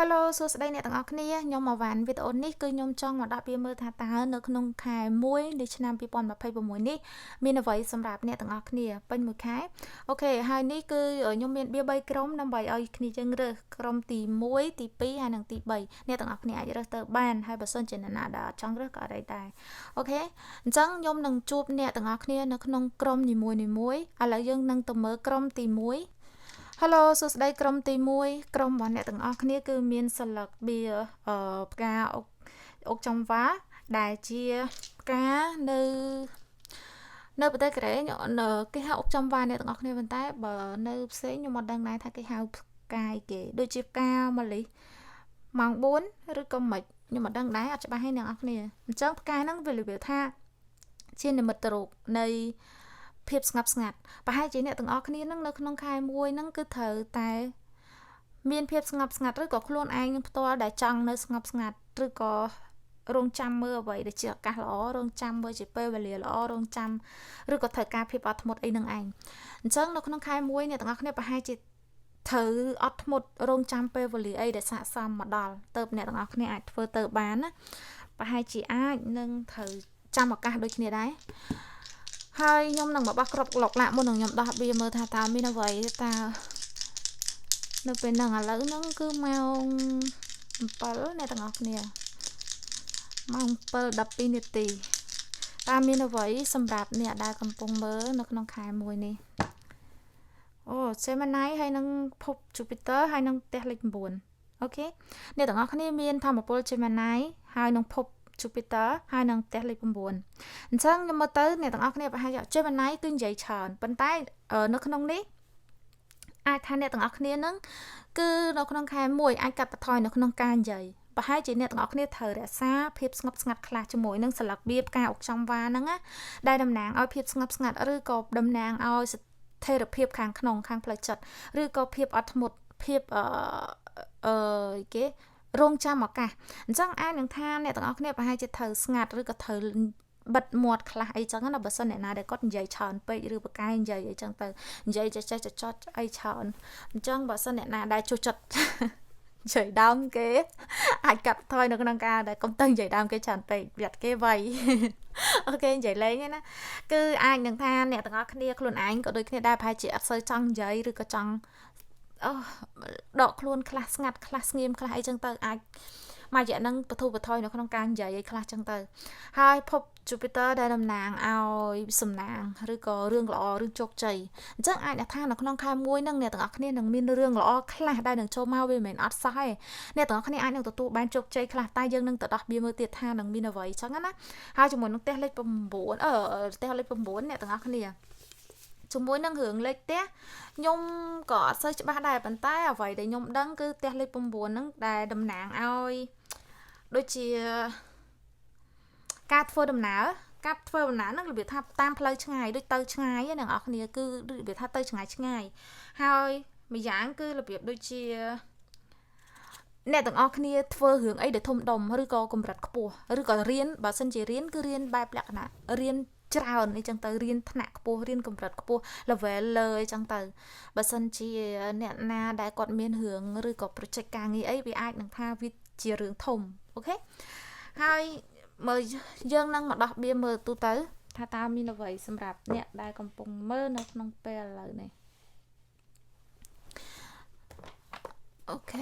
Hello សួស្តីអ្នកទាំងអស់គ្នាខ្ញុំមកវ៉ាន់វីដេអូនេះគឺខ្ញុំចង់មកដាក់វាមើលថាតើនៅក្នុងខែ1នៃឆ្នាំ2026នេះមានអ្វីសម្រាប់អ្នកទាំងអស់គ្នាពេញមួយខែOK ហើយនេះគឺខ្ញុំមានបៀ3ក្រុមដើម្បីឲ្យគ្នាយើងរើសក្រុមទី1ទី2ហើយនិងទី3អ្នកទាំងអស់គ្នាអាចរើសទៅបានហើយបើសិនជាអ្នកណាដែលអត់ចង់រើសក៏អត់អីដែរ OK អញ្ចឹងខ្ញុំនឹងជួបអ្នកទាំងអស់គ្នានៅក្នុងក្រុមនីមួយៗឥឡូវយើងនឹងទៅមើលក្រុមទី1 Hello សួស្តីក្រុមទី1ក្រុមរបស់អ្នកទាំងអស់គ្នាគឺមានសន្លឹកបៀផ្កាអុកអុកចំវ៉ាដែលជាផ្កានៅនៅប្រទេសកូរ៉េគេហៅអុកចំវ៉ាអ្នកទាំងអស់គ្នាប៉ុន្តែបើនៅផ្សេងខ្ញុំអត់ដឹងដែរថាគេហៅផ្កាយគេដូចជាផ្កាម្លិះម៉ោង4ឬក៏មិនខ្ញុំអត់ដឹងដែរអត់ច្បាស់ទេអ្នកនរគ្នាអញ្ចឹងផ្កាហ្នឹងវារបៀបថាជានិមិត្តរូបនៃភាពស្ងប់ស្ងាត់ប្រហែលជាអ្នកទាំងអស់គ្នានឹងនៅក្នុងខែមួយហ្នឹងគឺត្រូវតែមានភាពស្ងប់ស្ងាត់ឬក៏ខ្លួនឯងនឹងផ្ទាល់ដែលចង់នៅស្ងប់ស្ងាត់ឬក៏រងចាំមើលអ្វីដែលជាឱកាសល្អរងចាំមើលជាពេលវេលាល្អរងចាំឬក៏ត្រូវការភាពអត់ធ្មត់អីនឹងឯងអញ្ចឹងនៅក្នុងខែមួយអ្នកទាំងអស់គ្នាប្រហែលជាត្រូវអត់ធ្មត់រងចាំពេលវេលាអីដែលស័ក្តិសមមកដល់ទៅអ្នកទាំងអស់គ្នាអាចធ្វើទៅបានណាប្រហែលជាអាចនឹងត្រូវចាំឱកាសដូចគ្នាដែរហើយខ្ញុំនឹងមកបោះគ្រាប់ឡុកឡាក់មុននឹងខ្ញុំដោះបៀមើលថាតើមានអ្វីតើនៅពេលហ្នឹងឥឡូវហ្នឹងគឺម៉ោង7អ្នកទាំងអស់គ្នាម៉ោង7:12នាទីតើមានអ្វីសម្រាប់អ្នកដែលកំពុងមើលនៅក្នុងខែមួយនេះអូ Gemini ហើយនឹងភព Jupiter ហើយនឹងផ្ទះលេខ9 OK អ្នកទាំងអស់គ្នាមានធម្មពល Gemini ហើយនឹងភព Jupiter ហើយនឹងផ្ទះលេខ9អញ្ចឹងខ្ញុំមើលទៅអ្នកទាំងអស់គ្នាប្រហែលជា Gemini គឺនិយាយច្រើនប៉ុន្តែនៅក្នុងនេះអាចថាអ្នកទាំងអស់គ្នានឹងគឺនៅក្នុងខែ1អាចកាត់បន្ថយនៅក្នុងការនិយាយប្រហែលជាអ្នកទាំងអស់គ្នាត្រូវរក្សាភាពស្ងប់ស្ងាត់ខ្លះជាមួយនឹងស្លឹកបៀផ្កាអុកចំវ៉ាហ្នឹងណាដែលតំណាងឲ្យភាពស្ងប់ស្ងាត់ឬក៏តំណាងឲ្យស្ថិរភាពខាងក្នុងខាងផ្លូវចិត្តឬក៏ភាពអត់ធ្មត់ភាពអឺអឺគេរងចាំឱកាសអញ្ចឹងអាចនឹងថាអ្នកទាំងអស់គ្នាប្រហែលជាត្រូវស្ងាត់ឬក៏ត្រូវបិទមាត់ខ្លះអីចឹងណាបើសិនអ្នកណាដែលគាត់និយាយច្រើនពេកឬបកែនិយាយអីចឹងទៅនិយាយចេះចេះចចអីច្រើនអញ្ចឹងបើសិនអ្នកណាដែលចូលចិត្តនិយាយដើមគេអាចកាត់ថយនៅក្នុងការដែលកុំទៅនិយាយដើមគេច្រើនពេកប្រយ័ត្នគេវៃ OK និយាយលេងណាគឺអាចនឹងថាអ្នកទាំងអស់គ្នាខ្លួនឯងក៏ដូចគ្នាដែរប្រហែលជាអត់សូវចង់និយាយឬក៏ចង់អឺដកខ្លួនខ្លះស្ងាត់ខ្លះស្ងៀមខ្លះអីចឹងទៅអាចមួយរយៈហ្នឹងបធូរបថយនៅក្នុងការនិយាយអីខ្លះចឹងទៅហើយភព Jupiter ដែលតំណាងឲ្យសំណាងឬក៏រឿងល្អរឿងជោគជ័យអញ្ចឹងអាចថានៅក្នុងខែមួយហ្នឹងអ្នកទាំងអស់គ្នានឹងមានរឿងល្អខ្លះដែលនឹងចូលមកវាមិនមែនអត់សោះទេអ្នកទាំងអស់គ្នាអាចនឹងទទួលបានជោគជ័យខ្លះតែយើងនឹងទៅដោះបៀមើលទៀតថានឹងមានអ្វីចឹងណាហើយជាមួយនឹងផ្ទះលេខ9អឺផ្ទះលេខ9អ្នកទាំងអស់គ្នាជាមួយនឹងរឿងលេខផ្ទះខ្ញុំក៏អត់សូវច្បាស់ដែរប៉ុន្តែអ្វីដែលខ្ញុំដឹងគឺផ្ទះលេខ9ហ្នឹងដែលតំណាងឲ្យដូចជាការធ្វើដំណើរការធ្វើដំណើរហ្នឹងរបៀបថាតាមផ្លូវឆ្ងាយដូចទៅឆ្ងាយហ្នឹងអ្នកនរគ្នាគឺរបៀបថាទៅឆ្ងាយឆ្ងាយហើយម្យ៉ាងគឺរបៀបដូចជាអ្នកទាំងអស់គ្នាធ្វើរឿងអីដែលធំដុំឬក៏កម្រិតខ្ពស់ឬក៏រៀនបើសិនជារៀនគឺរៀនបែបលក្ខណៈរៀនច្រើនអីចឹងទៅរៀនថ្នាក់ខ្ពស់រៀនកម្រិតខ្ពស់ level លើអីចឹងទៅបើសិនជាអ្នកណាដែលគាត់មានរឿងឬក៏ project ការងារអីវាអាចនឹងថាវាជារឿងធំ OK ហើយមើលយើងនឹងមកដោះបៀមើលទូទៅថាតើមានអ្វីសម្រាប់អ្នកដែលកំពុងមើលនៅក្នុងពេលឥឡូវនេះ OK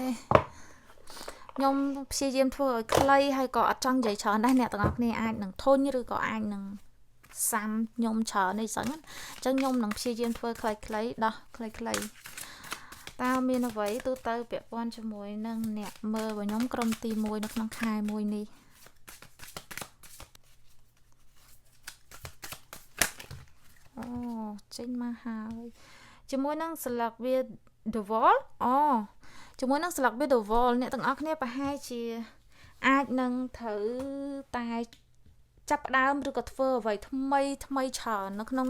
ខ្ញុំព្យាយាមធ្វើឲ្យខ្លីហើយក៏អត់ចង់និយាយច្រើនដែរអ្នកទាំងអស់គ្នាអាចនឹងធុញឬក៏អាចនឹងសាំខ្ញុំច្រើនអីចឹងអញ្ចឹងខ្ញុំនឹងព្យាយាមធ្វើខ្លីៗដោះខ្លីៗតើមានអ្វីទូទៅពាក់ព័ន្ធជាមួយនឹងអ្នកមើលរបស់ខ្ញុំក្រុមទី1នៅក្នុងខែមួយនេះអូចេញមកហើយជាមួយនឹងស្លឹកវា The Wall អូជាមួយនឹងស្លឹកវា The Wall អ្នកទាំងអស់គ្នាប្រហែលជាអាចនឹងត្រូវតែចាប់ផ្ដើមឬក៏ធ្វើអ្វីថ្មីថ្មីច្រើននៅក្នុង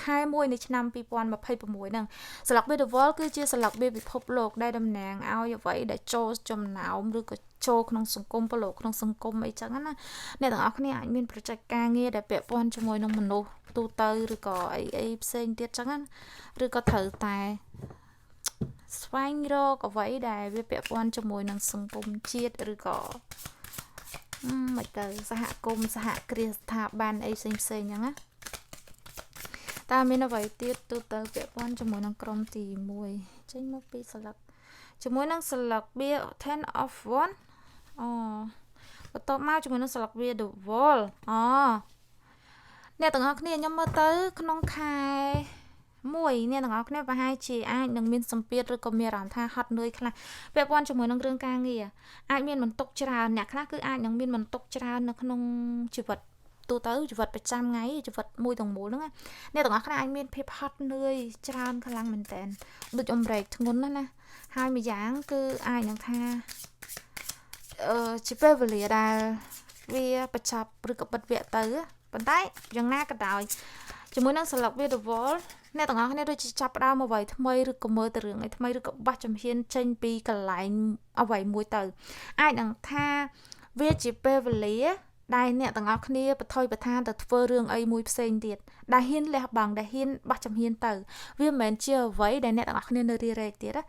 ខែ1នៃឆ្នាំ2026ហ្នឹងស្លឹកបៀ The World គឺជាស្លឹកបៀពិភពលោកដែលតំណាងឲ្យអ្វីដែលចូលចំណោមឬក៏ចូលក្នុងសង្គមប្រឡូកក្នុងសង្គមអីចឹងណាអ្នកទាំងអស់គ្នាអាចមាន project ការងារដែលពាក់ព័ន្ធជាមួយនឹងមនុស្សទូទៅឬក៏អីអីផ្សេងទៀតចឹងណាឬក៏ត្រូវតែ ស្វែងរកអ្វីដែលវាពាក់ព័ន្ធជាមួយនឹងសង្គមជាតិឬក៏មិនទៅសហគមន៍សហគ្រាសស្ថាប័នអីផ្សេងផ្សេងហ្នឹងណាតើមានអ្វីទៀតទូទៅពាក់ព័ន្ធជាមួយនឹងក្រុមទី1ចេញមកពីស្លឹកជាមួយនឹងស្លឹកបៀ Ten of Wands អូបន្ទាប់មកជាមួយនឹងស្លឹកវា The World អូអ្នកទាំងអស់គ្នាខ្ញុំមើលទៅក្នុងខែមួយអ្នកទាំងអស់គ្នាប្រហែលជាអាចនឹងមានសម្ពាធឬក៏មានអារម្មណ៍ថាហត់នឿយខ្លះពាក់ព័ន្ធជាមួយនឹងរឿងការងារអាចមានបន្ទុកច្រើនអ្នកខ្លះគឺអាចនឹងមានបន្ទុកច្រើននៅក្នុងជីវិតទូទៅជីវិតប្រចាំថ្ងៃជីវិតមួយទាំងមូលហ្នឹងអ្នកទាំងអស់គ្នាអាចមានភាពហត់នឿយច្រើនខ្លាំងមែនតើដូចអម្រែកធ្ងន់ណាស់ណាហើយម្យ៉ាងគឺអាចនឹងថាអឺជាពេលវេលាដែលវាបញ្ចប់ឬក៏បិទវគ្គទៅប៉ុន្តែយ៉ាងណាក៏ដោយជាមួយនឹងស្លឹកវា The World អ្នកទាំងអស់គ្នាដូចជាចាប់ផ្ដើមអ្វីថ្មីឬក៏មើលទៅរឿងអីថ្មីឬក៏បាសជំហានចេញពីកន្លែងអ្វីមួយទៅអាចនឹងថាវាជាពេលវេលាដែលអ្នកទាំងអស់គ្នាបថុយបឋានទៅធ្វើរឿងអីមួយផ្សេងទៀតដែលហ៊ានលះបង់ដែលហ៊ានបោះជំហានទៅវាមិនមែនជាអ្វីដែលអ្នកទាំងអស់គ្នានៅរារែកទៀតណា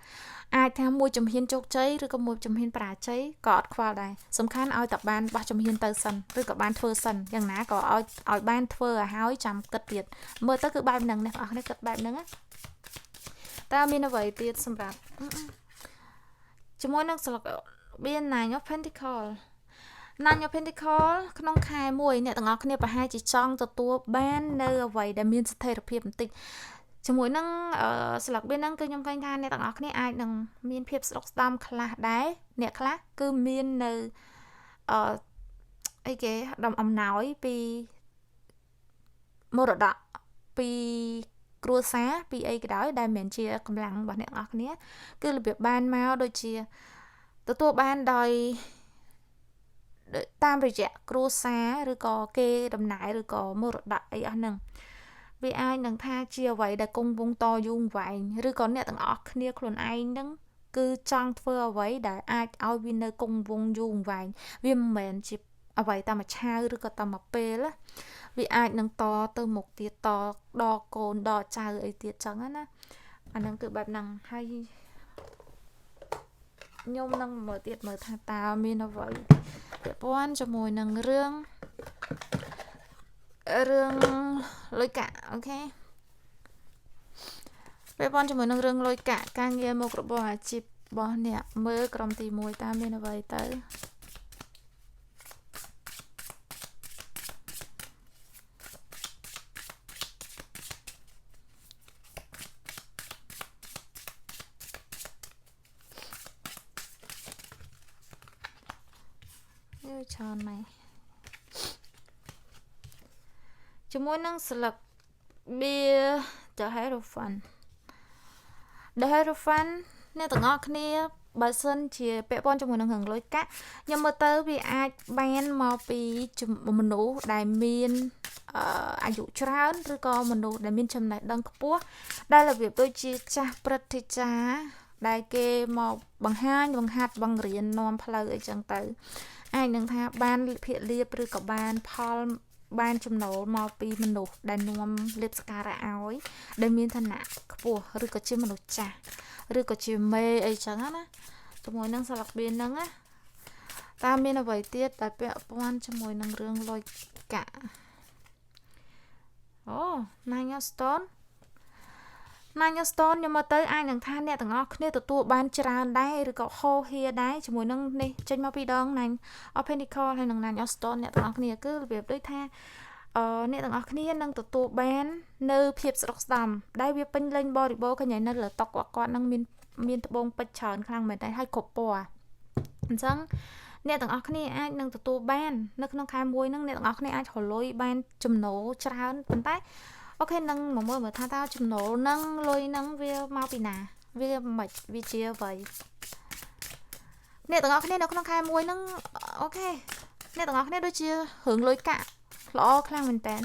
អាចថាមួយជំហានជោគជ័យឬក៏មួយជំហានបរាជ័យក៏អត់ខ្វល់ដែរសំខាន់ឲ្យតែបានបោះជំហានទៅសិនឬក៏បានធ្វើសិនយ៉ាងណាក៏ឲ្យឲ្យបានធ្វើឲ្យហើយចាំគិតទៀតមើលទៅគឺបែបហ្នឹងអ្នកទាំងអស់គ្នាគិតបែបហ្នឹងណាតើមានអ្វីទៀតសម្រាប់ជាមួយនឹងស្លឹកបៀ Nine of Pentacle Nine of Pentacle ក្នុងខែមួយអ្នកទាំងអស់គ្នាប្រហែលជាចង់ទទួលបាននៅអ្វីដែលមានស្ថិរភាពបន្តិចជាមួយនឹងស្លឹកបៀហ្នឹងគឺខ្ញុំឃើញថាអ្នកទាំងអស់គ្នាអាចនឹងមានភាពស្ដុកស្ដំខ្លះដែរអ្នកខ្លះគឺមាននៅអឺអីគេដំអំណោយពីមរតកពីគ្រួសារពីអីក៏ដោយដែលមិនមែនជាកម្លាំងរបស់អ្នកទាំងអស់គ្នាគឺរបៀបបានមកដូចជាទទួលបានដោយតាមរយៈគ្រួសារឬក៏គេដំណែឬក៏មរតកអីអស់ហ្នឹងវាអាចនឹងថាជាអ្វីដែលគង់វង្សតយូរអង្វែងឬក៏អ្នកទាំងអស់គ្នាខ្លួនឯងហ្នឹងគឺចង់ធ្វើអ្វីដែលអាចឲ្យវានៅគង់វង្សយូរអង្វែងវាមិនមែនជាអ្វីតាមមួយឆាវឬក៏តាមមួយពេលវាអាចនឹងតទៅមុខទៀតតដល់កូនដល់ចៅអីទៀតចឹងណាអាហ្នឹងគឺបែបហ្នឹងហើយខ្ញុំនឹងមើលទៀតមើលថាតើមានអ្វីពាក់ព័ន្ធជាមួយនឹងរឿងរឿងលុយកាក់ OK ពាក់ព័ន្ធជាមួយនឹងរឿងលុយកាក់ការងារមុខរបរអាជីពរបស់អ្នកមើលក្រុមទី1តើមានអ្វីទៅច្រើនម៉េចជាមួយនឹងស្លឹកបៀ The Hierophant The Hierophant អ្នកទាំងអស់គ្នាបើសិនជាពាក់ព័ន្ធជាមួយនឹងរឿងលុយកាក់ខ្ញុំមើលទៅវាអាចបានមកពីមនុស្សដែលមានអាយុច្រើនឬក៏មនុស្សដែលមានចំណេះដឹងខ្ពស់ដែលរបៀបដូចជាចាស់ព្រឹទ្ធាចារ្យដែលគេមកបង្ហាញបង្ហាត់បង្រៀននាំផ្លូវអីចឹងទៅអាចនឹងថាបានភាកលៀបឬក៏បានផលបានចំណូលមកពីមនុស្សដែលនាំលៀបសការៈឲ្យដែលមានឋានៈខ្ពស់ឬក៏ជាមនុស្សចាស់ឬក៏ជាមេអីចឹងណាជាមួយនឹងស្លឹកបៀនហ្នឹងណាតើមានអ្វីទៀតដែលពាក់ព័ន្ធជាមួយនឹងរឿងលុយកាក់អូ Nine of Stone Nine of Stone ខ្ញុំមើលទៅអាចនឹងថាអ្នកទាំងអស់គ្នាទទួលបានច្រើនដែរឬក៏ហោហៀដែរជាមួយនឹងនេះចេញមកពីដង Nine of Pentacle ហើយនឹង Nine of Stone អ្នកទាំងអស់គ្នាគឺរបៀបដូចថាអឺអ្នកទាំងអស់គ្នានឹងទទួលបាននៅភាពស្ដុកស្ដំដែលវាពេញលេញបរិបូរឃើញហើយនៅលើតុគាត់គាត់នឹងមានមានត្បូងពេជ្រច្រើនខ្លាំងមែនតើហើយគ្រប់ពណ៌អញ្ចឹងអ្នកទាំងអស់គ្នាអាចនឹងទទួលបាននៅក្នុងខែមួយហ្នឹងអ្នកទាំងអស់គ្នាអាចរលុយបានចំណូលច្រើនប៉ុន្តែ OK នឹងមកមើលមើលថាតើចំណូលនឹងលុយនឹងវាមកពីណាវាមិនវាជាអ្វីអ្នកទាំងអស់គ្នានៅក្នុងខែមួយហ្នឹង OK អ្នកទាំងអស់គ្នាដូចជារឿងលុយកាក់ល្អខ្លាំងមែនតើ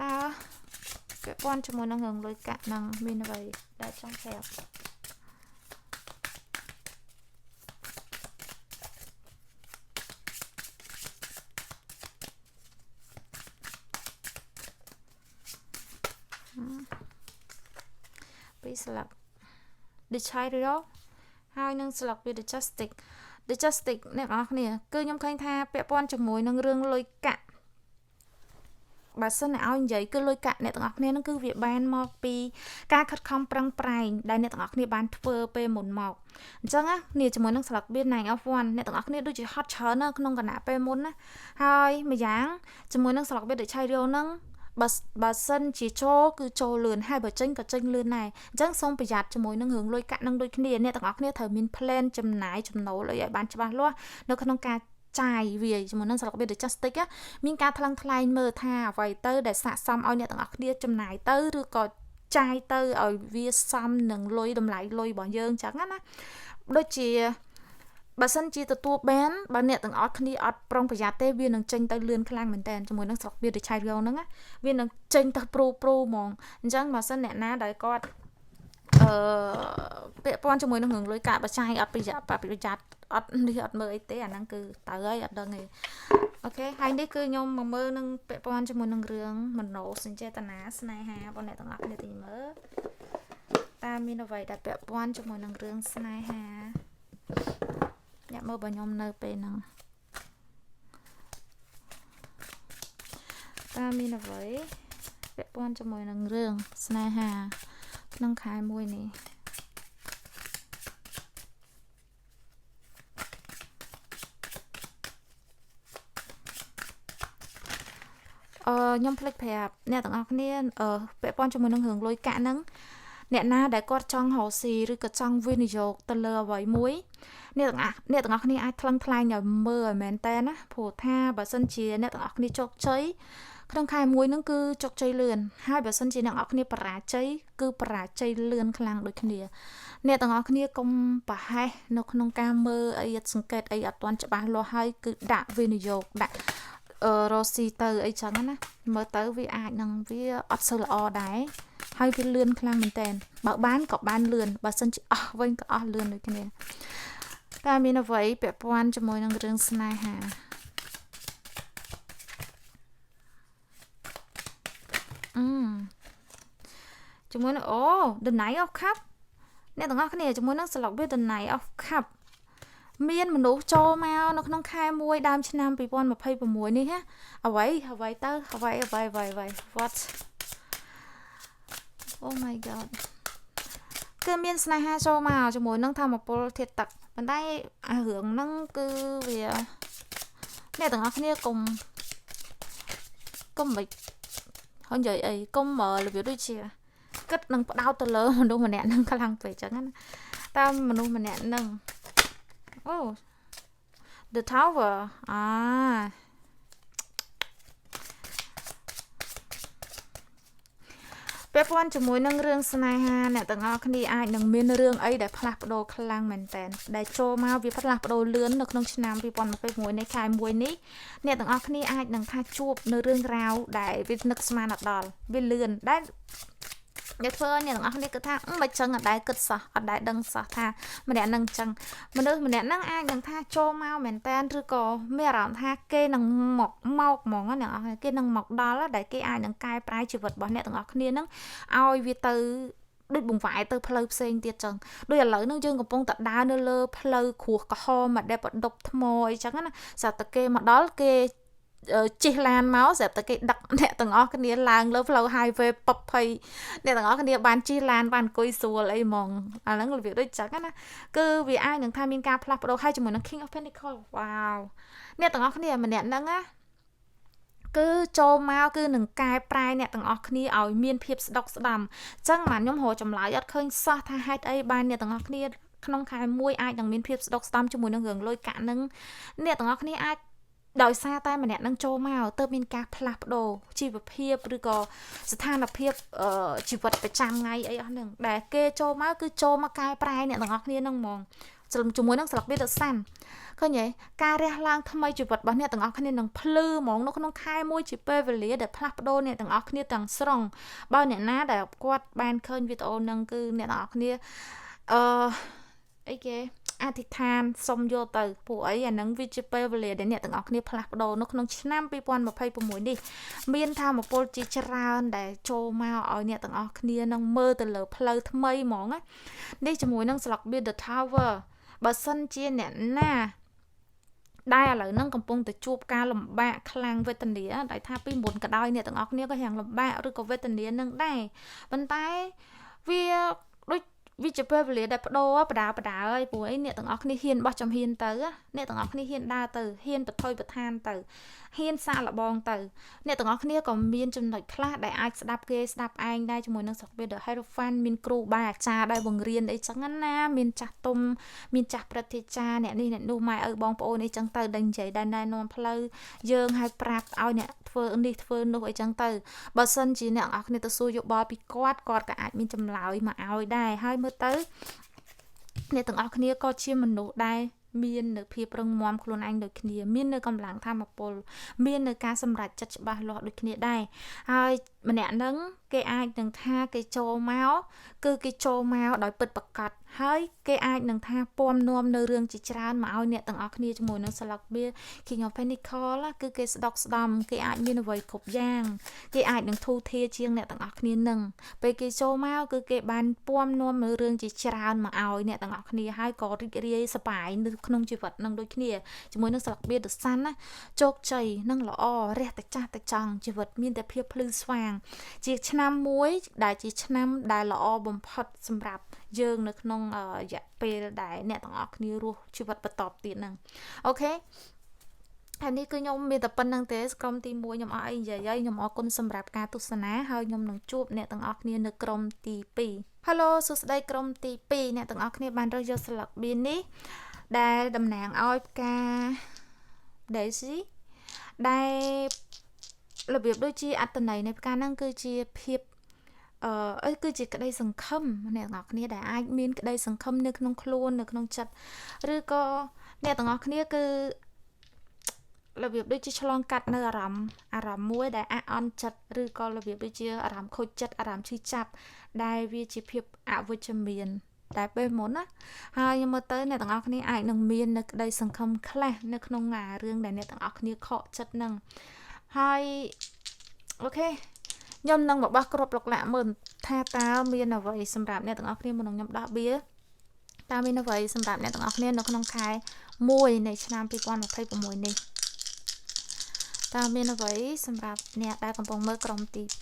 តើពាក់ព័ន្ធជាមួយនឹងរឿងលុយកាក់នឹងមានអ្វីដែលចង់ប្រាប់2 ស្លឹក The Chariot ហើយនឹងស្លឹកវា The Justice The Justice អ្នកនរគ្នាគឺខ្ញុំឃើញថាពាក់ព័ន្ធជាមួយនឹងរឿងលុយកាក់បើសិនឲ្យនិយាយគឺលុយកាក់អ្នកទាំងអស់គ្នានឹងគឺវាបានមកពីការខិតខំប្រឹងប្រែងដែលអ្នកទាំងអស់គ្នាបានធ្វើពេលមុនមកអញ្ចឹងណានេះជាមួយនឹងស្លឹកបៀ Nine of One អ្នកទាំងអស់គ្នាដូចជាហត់ច្រើនណាក្នុងគណៈពេលមុនណាហើយម្យ៉ាងជាមួយនឹងស្លឹកបៀ The Chariot ហ្នឹងបើសិនជាចូលគឺចូលលឿនហើយបើចេញក៏ចេញលឿនដែរអញ្ចឹងសូមប្រយ័ត្នជាមួយនឹងរឿងលុយកាក់នឹងដូចគ្នាអ្នកទាំងអស់គ្នាត្រូវមាន plan ចំណាយចំណូលអីឲ្យបានច្បាស់លាស់នៅក្នុងការចាយវាជាមួយនឹងស្លឹកវា The Justice មានការថ្លឹងថ្លែងមើលថាអ្វីទៅដែលស័ក្តិសមឲ្យអ្នកទាំងអស់គ្នាចំណាយទៅឬក៏ចាយទៅឲ្យវាសមនឹងលុយតម្លៃលុយរបស់យើងអញ្ចឹងណាដូចជាបើសិនជាទទួលបានបើអ្នកទាំងអស់គ្នាអត់ប្រុងប្រយ័ត្នទេវានឹងចេញទៅលឿនខ្លាំងមែនតើជាមួយនឹងស្រុកវា The Chariot ហ្នឹងណាវានឹងចេញទៅព្រូព្រូហ្មងអញ្ចឹងបើសិនអ្នកណាដែលគាត់អឺពាក់ព័ន្ធជាមួយនឹងរឿងលុយកាក់បចាយអត់ប្រយ័ត្នប្រយ័ត្នអត់នេះអត់មើលអីទេអាហ្នឹងគឺទៅហើយអត់ដឹងទេOK ហើយនេះគឺខ្ញុំមកមើលនឹងពាក់ព័ន្ធជាមួយនឹងរឿងមនោសញ្ចេតនាស្នេហាបងអ្នកទាំងអស់គ្នាទីមើលតើមានអ្វីដែលពាក់ព័ន្ធជាមួយនឹងរឿងស្នេហាអ្នកមើលរបស់ខ្ញុំនៅពេលហ្នឹងតើមានអ្វីពាក់ព័ន្ធជាមួយនឹងរឿងស្នេហាក្នុងខែមួយនេះអឺខ្ញុំភ្លេចប្រាប់អ្នកទាំងអស់គ្នាអឺពាក់ព័ន្ធជាមួយនឹងរឿងលុយកាក់ហ្នឹងអ្នកណាដែលគាត់ចង់រកស៊ីឬក៏ចង់វិនិយោគទៅលើអ្វីមួយអ្នកទាំងអស់គ្នាអាចថ្លឹងថ្លែងឲ្យមើលឲ្យមែនតើណាព្រោះថាបើសិនជាអ្នកទាំងអស់គ្នាជោគជ័យក្នុងខែមួយហ្នឹងគឺជោគជ័យលឿនហើយបើសិនជាអ្នកទាំងអស់គ្នាបរាជ័យគឺបរាជ័យលឿនខ្លាំងដូចគ្នាអ្នកទាំងអស់គ្នាកុំប្រហែសនៅក្នុងការមើលអីសង្កេតអីអត់ទាន់ច្បាស់លាស់ហើយគឺដាក់វិនិយោគដាក់អឺរកស៊ីទៅអីចឹងណាមើលទៅវាអាចនឹងវាអត់សូវល្អដែរហើយវាលឿនខ្លាំងមែនតើបើបានក៏បានលឿនបើសិនជាអស់វិញក៏អស់លឿនដូចគ្នាតើមានអ្វីពាក់ព័ន្ធជាមួយនឹងរឿងស្នេហាអឺជាមួយនឹងអូ The Knight of Cup អ្នកទាំងអស់គ្នាជាមួយនឹងស្លុកវា The Knight of Cup មានមនុស្សចូលមកនៅក្នុងខែ1ដើមឆ្នាំ2026នេះណាអ្វីអ្វីទៅអ្វីអ្វីអ្វីអ្វី what oh my god គឺមានស្នេហាចូលមកជាមួយនឹងធម្មពលធាតុទឹកប៉ុន្តែអារឿងហ្នឹងគឺវាអ្នកទាំងអស់គ្នាកុំកុំមិនហ៎និយាយអីកុំរបៀបដូចជាគិតនឹងផ្ដោតទៅលើមនុស្សម្នាក់ហ្នឹងខ្លាំងពេកចឹងណាតើមនុស្សម្នាក់ហ្នឹងអូ The Tower អាពាក់ព័ន្ធជាមួយនឹងរឿងស្នេហាអ្នកទាំងអស់គ្នាអាចនឹងមានរឿងអីដែលផ្លាស់ប្ដូរខ្លាំងមែនតើដែលចូលមកវាផ្លាស់ប្ដូរលឿននៅក្នុងឆ្នាំ2021នៃខែ1នេះអ្នកទាំងអស់គ្នាអាចនឹងថាជួបនៅរឿងរ៉ាវដែលវានឹកស្មានអត់ដល់វាលឿនដែលអ្នកធ្វើឲ្យអ្នកទាំងអស់គ្នាគិតថាមិនចឹងអត់ដែលគិតសោះអត់ដែលដឹងសោះថាម្នាក់នឹងចឹងមនុស្សម្នាក់នឹងអាចនឹងថាចូលមកមែនតែនឬក៏មានអារម្មណ៍ថាគេនឹងមកមកហ្មងអ្នកនរគេនឹងមកដល់ដែលគេអាចនឹងកែប្រែជីវិតរបស់អ្នកទាំងអស់គ្នានឹងឲ្យវាទៅដូចបង្វែរទៅផ្លូវផ្សេងទៀតចឹងដូចឥឡូវហ្នឹងយើងកំពុងតែដើរនៅលើផ្លូវគ្រួសក្រហមមកដែលបដប់ថ្មអីចឹងណាស្រាប់តែគេមកដល់គេជិះឡានមកស្រាប់តែគេដឹកអ្នកទាំងអស់គ្នាឡើងលើផ្លូវ highway ពពភ័យអ្នកទាំងអស់គ្នាបានជិះឡានបានអង្គុយស្រួលអីហ្មងអាហ្នឹងរបៀបដូចចឹងណាគឺវាអាចនឹងថាមានការផ្លាស់ប្ដូរហើយជាមួយនឹង King of Pentacles វ៉ាវអ្នកទាំងអស់គ្នាម្នាក់ហ្នឹងណាគឺចូលមកគឺនឹងកែប្រែអ្នកទាំងអស់គ្នាឲ្យមានភាពស្ដុកស្ដំអញ្ចឹងបាទខ្ញុំរកចម្លើយអត់ឃើញសោះថាហេតុអីបានអ្នកទាំងអស់គ្នាក្នុងខែមួយអាចនឹងមានភាពស្ដុកស្ដំជាមួយនឹងរឿងលុយកាក់នឹងអ្នកទាំងអស់គ្នាអាចដោយសារតែម្នាក់នឹងចូលមកទៅមានការផ្លាស់ប្ដូរជីវភាពឬក៏ស្ថានភាពជីវិតប្រចាំថ្ងៃអីអស់ហ្នឹងដែលគេចូលមកគឺចូលមកកែប្រែអ្នកទាំងអស់គ្នាហ្នឹងហ្មងជាមួយនឹងស្លឹកវាទៅសាន់ឃើញទេការរះឡើងថ្មីជីវិតរបស់អ្នកទាំងអស់គ្នានឹងភ្លឺហ្មងនៅក្នុងខែមួយជាពេលវេលាដែលផ្លាស់ប្ដូរអ្នកទាំងអស់គ្នាទាំងស្រុងបើអ្នកណាដែលគាត់បានឃើញវីដេអូហ្នឹងគឺអ្នកទាំងអស់គ្នាអឺអីគេ អធិដ្ឋានសុំយកទៅពួកអីអានឹងវាជាពេលវេលាដែលអ្នកទាំងអស់គ្នាផ្លាស់ប្ដូរនៅក្នុងឆ្នាំ2026នេះមានធម៌ពលជាច្រើនដែលចូលមកឲ្យអ្នកទាំងអស់គ្នានឹងមើលទៅលើផ្លូវថ្មីហ្មងណានេះជាមួយនឹងស្លឹក Build the Tower បើសិនជាអ្នកណាដែលឥឡូវហ្នឹងកំពុងតែជួបការលំបាកខ្លាំងវេទនាដោយថាពីមុនក៏ដោយអ្នកទាំងអស់គ្នាក៏រាងលំបាកឬក៏វេទនានឹងដែរប៉ុន្តែវាដូចវាជាពេលវេលាដែលបដូរបដាបដាហើយព្រោះអីអ្នកទាំងអស់គ្នាហ៊ានបោះចំហ៊ានទៅអ្នកទាំងអស់គ្នាហ៊ានដើរទៅហ៊ានបថុយប្រឋានទៅហ៊ានសាកល្បងទៅអ្នកទាំងអស់គ្នាក៏មានចំណុចខ្លះដែលអាចស្ដាប់គេស្ដាប់ឯងដែរជាមួយនឹងស្រុកវា The Hierophant មានគ្រូបាអាចារ្យដែលបង្រៀនអីចឹងណាមានចាស់ទុំមានចាស់ព្រឹទ្ធាចារ្យអ្នកនេះអ្នកនោះម៉ែឪបងប្អូនអីចឹងទៅដែលនិយាយដែលណែនាំផ្លូវយើងឲ្យប្រាប់ឲ្យអ្នកធ្វើនេះធ្វើនោះអីចឹងទៅបើសិនជាអ្នកទាំងអស់គ្នាទៅសួរយោបល់ពីគាត់គាត់ក៏អាចមានចម្លើយមកឲ្យដែរហើយមើលទៅអ្នកទាំងអស់គ្នាក៏ជាមនុស្សដែរមាននៅភាពរឹងមាំខ្លួនឯងដូចគ្នាមាននៅកម្លាំងធម៌ពលមាននៅការសម្រេចចិត្តច្បាស់លាស់ដូចគ្នាដែរហើយម្នាក់នឹងគេអាចនឹងថាគេចូលមកគឺគេចូលមកដោយពិតប្រាកដហើយគេអាចនឹងថាពំនាំនៅរឿងជាច្រើនមកឲ្យអ្នកទាំងអស់គ្នាជាមួយនឹងស្លឹកបៀ King of Pentacles គឺគេស្ដុកស្ដំគេអាចមានអ្វីគ្រប់យ៉ាងគេអាចនឹងធូរធារជាងអ្នកទាំងអស់គ្នានឹងពេលគេចូលមកគឺគេបានពំនាំនៅរឿងជាច្រើនមកឲ្យអ្នកទាំងអស់គ្នាហើយក៏រីករាយសប្បាយនៅក្នុងជីវិតនឹងដូចគ្នាជាមួយនឹងស្លឹកបៀ The Sun ណាជោគជ័យនិងល្អរះតែចាស់តែចង់ជីវិតមានតែភាពភ្លឺស្វាងជាឆ្នាំមួយដែលជាឆ្នាំដែលល្អបំផុតសម្រាប់យើងនៅក្នុងរយៈពេលដែលអ្នកទាំងអស់គ្នារស់ជីវិតបន្តទៀតហ្នឹង OK ហើយនេះគឺខ្ញុំមានតែប៉ុណ្្នឹងទេក្រុមទី1ខ្ញុំអត់អីនិយាយហើយខ្ញុំអរគុណសម្រាប់ការទស្សនាហើយខ្ញុំនឹងជួបអ្នកទាំងអស់គ្នានៅក្រុមទី2 Hello សួស្តីក្រុមទី2អ្នកទាំងអស់គ្នាបានរើសយកស្លឹកបៀននេះដែលតំណាងឲ្យផ្កា Daisy ដែលរបៀបដូចជាអត្តន័យនៃផ្កាហ្នឹងគឺជាភាពអឺអីគឺជាក្តីសង្ឃឹមអ្នកទាំងអស់គ្នាដែលអាចមានក្តីសង្ឃឹមនៅក្នុងខ្លួននៅក្នុងចិត្តឬក៏អ្នកទាំងអស់គ្នាគឺរបៀបដូចជាឆ្លងកាត់នៅអារម្មណ៍អារម្មណ៍មួយដែលអាក់អន់ចិត្តឬក៏របៀបដូចជាអារម្មណ៍ខូចចិត្តអារម្មណ៍ឈឺចាប់ដែលវាជាភាពអវិជ្ជមានតែពេលមុនណាហើយខ្ញុំមើលទៅអ្នកទាំងអស់គ្នាអាចនឹងមាននៅក្តីសង្ឃឹមខ្លះនៅក្នុងអារឿងដែលអ្នកទាំងអស់គ្នាខកចិត្តនឹងហើយ OK ខ្ញុំនឹងបបោះគ្រប់លកលាក់មើលថាតើមានអ្វីសម្រាប់អ្នកទាំងអស់គ្នាមុននឹងខ្ញុំដោះបៀតើមានអ្វីសម្រាប់អ្នកទាំងអស់គ្នានៅក្នុងខែ1នៃឆ្នាំ2026នេះតើមានអ្វីសម្រាប់អ្នកដែលកំពុងមើលក្រុមទី2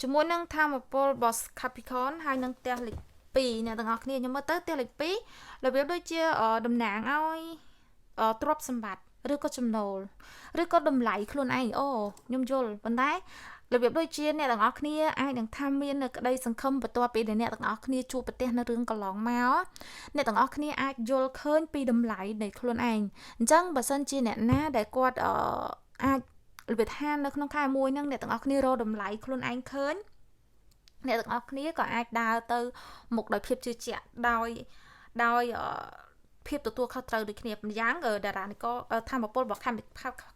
ជាមួយនឹងធម្មពល Boss Capricorn ហើយនឹងផ្ទះលេខ2អ្នកទាំងអស់គ្នាខ្ញុំមើលទៅផ្ទះលេខ2របៀបដូចជាតំណាងឲ្យទ្រព្យសម្បត្តិឬក៏ចំណូលឬក៏តម្លៃខ្លួនឯងអូខ្ញុំយល់ប៉ុន្តែរបៀបដូចជាអ្នកទាំងអស់គ្នាអាចនឹងថាមាននៅក្តីសង្ឃឹមបន្ទាប់ពីដែលអ្នកទាំងអស់គ្នាជួបប្រទះនៅរឿងកន្លងមកអ្នកទាំងអស់គ្នាអាចយល់ឃើញពីតម្លៃនៃខ្លួនឯងអញ្ចឹងបើសិនជាអ្នកណាដែលគាត់អាចរបៀបថានៅក្នុងខែមួយហ្នឹងអ្នកទាំងអស់គ្នារកតម្លៃខ្លួនឯងឃើញអ្នកទាំងអស់គ្នាក៏អាចដើរទៅមុខដោយភាពជឿជាក់ដោយដោយភាពទទួលខុសត្រូវដូចគ្នាម្យ៉ាងតារានិកធម្មពលរបស់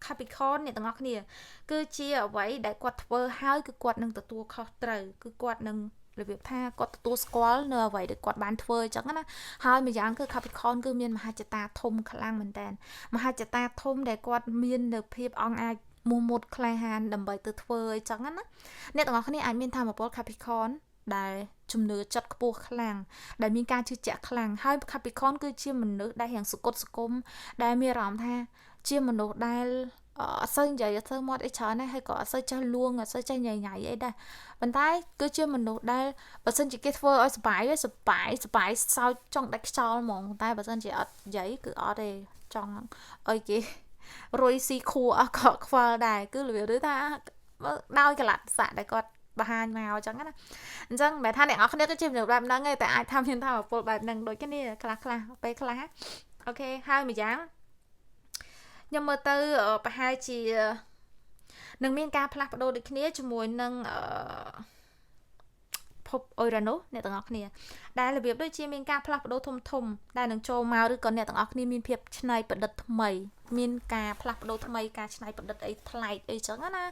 Capricorn អ្នកទាំងអស់គ្នាគឺជាអ្វីដែលគាត់ធ្វើហើយគឺគាត់នឹងទទួលខុសត្រូវគឺគាត់នឹងរបៀបថាគាត់ទទួលស្គាល់នៅអ្វីដែលគាត់បានធ្វើអញ្ចឹងណាហើយម្យ៉ាងគឺ Capricorn គឺមានមហិច្ឆតាធំខ្លាំងមែនតើមហិច្ឆតាធំដែលគាត់មាននៅភាពអង់អាចមោះមុតក្លាហានដើម្បីទៅធ្វើអញ្ចឹងណាអ្នកទាំងអស់គ្នាអាចមានធម្មពល Capricorn ដែលជំនឿចិត្តខ្ពស់ខ្លាំងដែលមានការជឿជាក់ខ្លាំងហើយ Capricorn គឺជាមនុស្សដែលរៀងសកត់សកុំដែលមានអារម្មណ៍ថាជាមនុស្សដែលអត់សូវនិយាយអត់សូវមាត់អីច្រើនដែរហើយក៏អត់សូវចេះលួងអត់សូវចេះញ៉ៃញ៉ៃអីដែរប៉ុន្តែគឺជាមនុស្សដែលបើសិនជាគេធ្វើឲ្យសប្បាយសប្បាយសប្បាយសោចចង់ដាច់ខ្យល់ហ្មងតែបើសិនជាអត់និយាយគឺអត់ទេចង់ឲ្យគេរុយស៊ីខួរអស់ក៏ខ្វល់ដែរគឺរបៀបដូចថាដោយកលៈស័កដែលគាត់បង្ហាញមកអញ្ចឹងណាអញ្ចឹងមិនមែនថាអ្នកនរគ្នាគឺជាមនុស្សបែបហ្នឹងទេតែអាចថាមានថាពលបែបហ្នឹងដូចគ្នាខ្លះខ្លះពេលខ្លះ OK ហើយម្យ៉ាងខ្ញុំមើលទៅប្រហែលជានឹងមានការផ្លាស់ប្ដូរដូចគ្នាជាមួយនឹងអឺភពអ៊ុយរ៉ាណូសអ្នកទាំងអស់គ្នាដែលរបៀបដូចជាមានការផ្លាស់ប្ដូរធំធំដែលនឹងចូលមកឬក៏អ្នកទាំងអស់គ្នាមានភាពច្នៃប្រឌិតថ្មីមានការផ្លាស់ប្ដូរថ្មីការច្នៃប្រឌិតអីប្លែកអីចឹងណា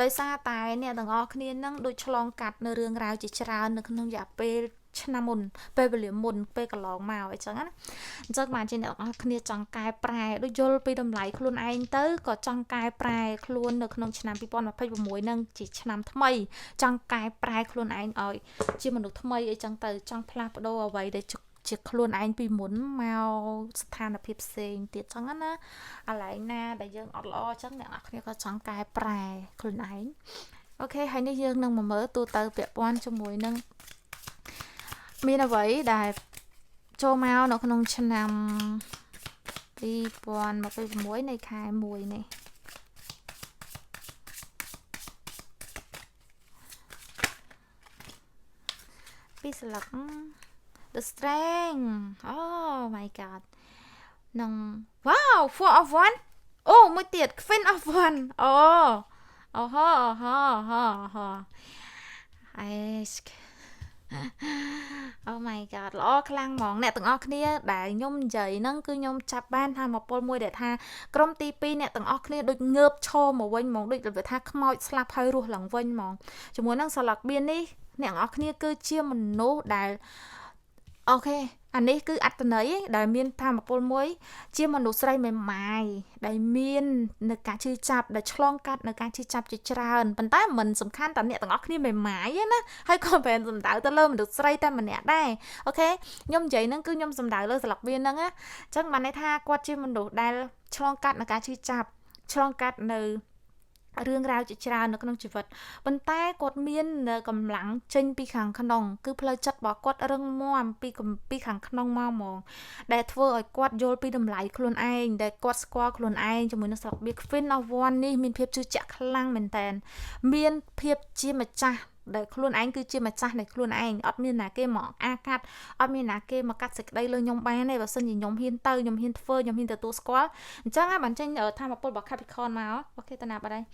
ដោយសារតែអ្នកទាំងអស់គ្នានឹងដូចឆ្លងកាត់នៅរឿងរ៉ាវជាច្រើននៅក្នុងរយៈពេល ឆ្នាំមុនពេលវេលាមុនពេលកន្លងមកអីចឹងណាអញ្ចឹងបានជាអ្នកទាំងអស់គ្នាចង់កែប្រែដូចយល់ពីតម្លៃខ្លួនឯងទៅក៏ចង់កែប្រែខ្លួននៅក្នុងឆ្នាំ2026នឹងជាឆ្នាំថ្មីចង់កែប្រែខ្លួនឯងឲ្យជាមនុស្សថ្មីអីចឹងទៅចង់ផ្លាស់ប្ដូរអ្វីដែលជាខ្លួនឯងពីមុនមកស្ថានភាពផ្សេងទៀតចឹងណាកន្លែងណាដែលយើងអត់ល្អចឹងអ្នកនរគ្នាក៏ចង់កែប្រែខ្លួនឯង okay ហើយនេះយើងនឹងមកមើលទូទៅពាក់ព័ន្ធជាមួយនឹងមានអ្វីដែលចូលមកនៅក្នុងឆ្នាំ2026នៃខែ1នេះពីស្លឹក The Strength oh my god នឹង wow four of wands អូមួយទៀត Queen of wands អូអូហូហូហូហូអេ Oh my god ល្អខ្លាំងហ្មងអ្នកទាំងអស់គ្នាដែលខ្ញុំនិយាយហ្នឹងគឺខ្ញុំចាប់បានថាមកពលមួយដែលថាក្រុមទី2អ្នកទាំងអស់គ្នាដូចងើបឈរមកវិញហ្មងដូចរបៀបថាខ្មោចស្លាប់ហើយរស់ឡើងវិញហ្មងជាមួយនឹងស្លឹកបៀននេះអ្នកទាំងអស់គ្នាគឺជាមនុស្សដែល okay អានេះគឺអត្តន័យដែលមានធម៌ពលមួយ ជាមនុស្សស្រីមេម៉ាយដែលមាននៅការឈឺចាប់ដែលឆ្លងកាត់នៅការឈឺចាប់ជាច្រើនប៉ុន្តែមិនសំខាន់តែអ្នកទាំងអស់គ្នាមេម៉ាយទេណាហើយក៏មិនសំដៅទៅលើមនុស្សស្រីតែម្នាក់ដែរ okay ខ្ញុំនិយាយហ្នឹងគឺខ្ញុំសំដៅលើស្លឹកវាហ្នឹងណាអញ្ចឹងបានន័យថាគាត់ជាមនុស្សដែលឆ្លងកាត់នៅការឈឺចាប់ឆ្លងកាត់នៅរឿងរ៉ាវជាច្រើននៅក្នុងជីវិតប៉ុន្តែគាត់មាននៅកម្លាំងចេញពីខាងក្នុងគឺផ្លូវចិត្តរបស់គាត់រឹងមាំពីខាងក្នុងមកហ្មងដែលធ្វើឲ្យគាត់យល់ពីតម្លៃខ្លួនឯងដែលគាត់ស្គាល់ខ្លួនឯងជាមួយនឹងស្លឹកបៀ Queen of Wands នេះមានភាពជឿជាក់ខ្លាំងមែនតើមានភាពជាម្ចាស់ដែលខ្លួនឯងគឺជាម្ចាស់នៃខ្លួនឯងអត់មានណាគេមកអាកាត់អត់មានណាគេមកកាត់សេចក្តីលើខ្ញុំបានទេបើសិនជាខ្ញុំហ៊ានទៅខ្ញុំហ៊ានធ្វើខ្ញុំហ៊ានទទួលស្គាល់អញ្ចឹងបានចេញធម៌ពលរបស់ Capricorn មក okay តាណាបាត់ហើយ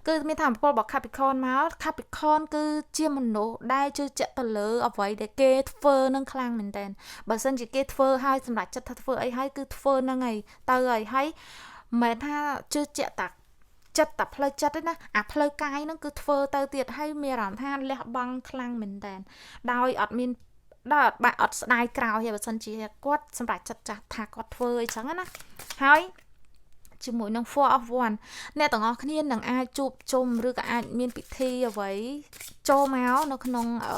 គឺមានធម៌ពលរបស់ Capricorn មក Capricorn គឺជាមនុស្សដែលជឿជាក់ទៅលើអ្វីដែលគេធ្វើនឹងខ្លាំងមែនតើបើសិនជាគេធ្វើហើយសម្រាប់ចិត្តថាធ្វើអីហើយគឺធ្វើនឹងហើយទៅហើយហើយមិនមែនថាជឿជាក់តាចិត្តតែផ្លូវចិត្តទេណាអាផ្លូវកាយហ្នឹងគឺធ្វើទៅទៀតហើយមានអារម្មណ៍ថាលះបង់ខ្លាំងមែនតើដោយអត់មានដោយអត់បាក់អត់ស្ដាយក្រោយទេបើសិនជាគាត់សម្រាប់ចិត្តចាស់ថាគាត់ធ្វើអីចឹងណាហើយជាមួយនឹង four of wands អ្នកទាំងអស់គ្នានឹងអាចជួបជុំឬក៏អាចមានពិធីអ្វីចូលមកនៅក្នុងអឺ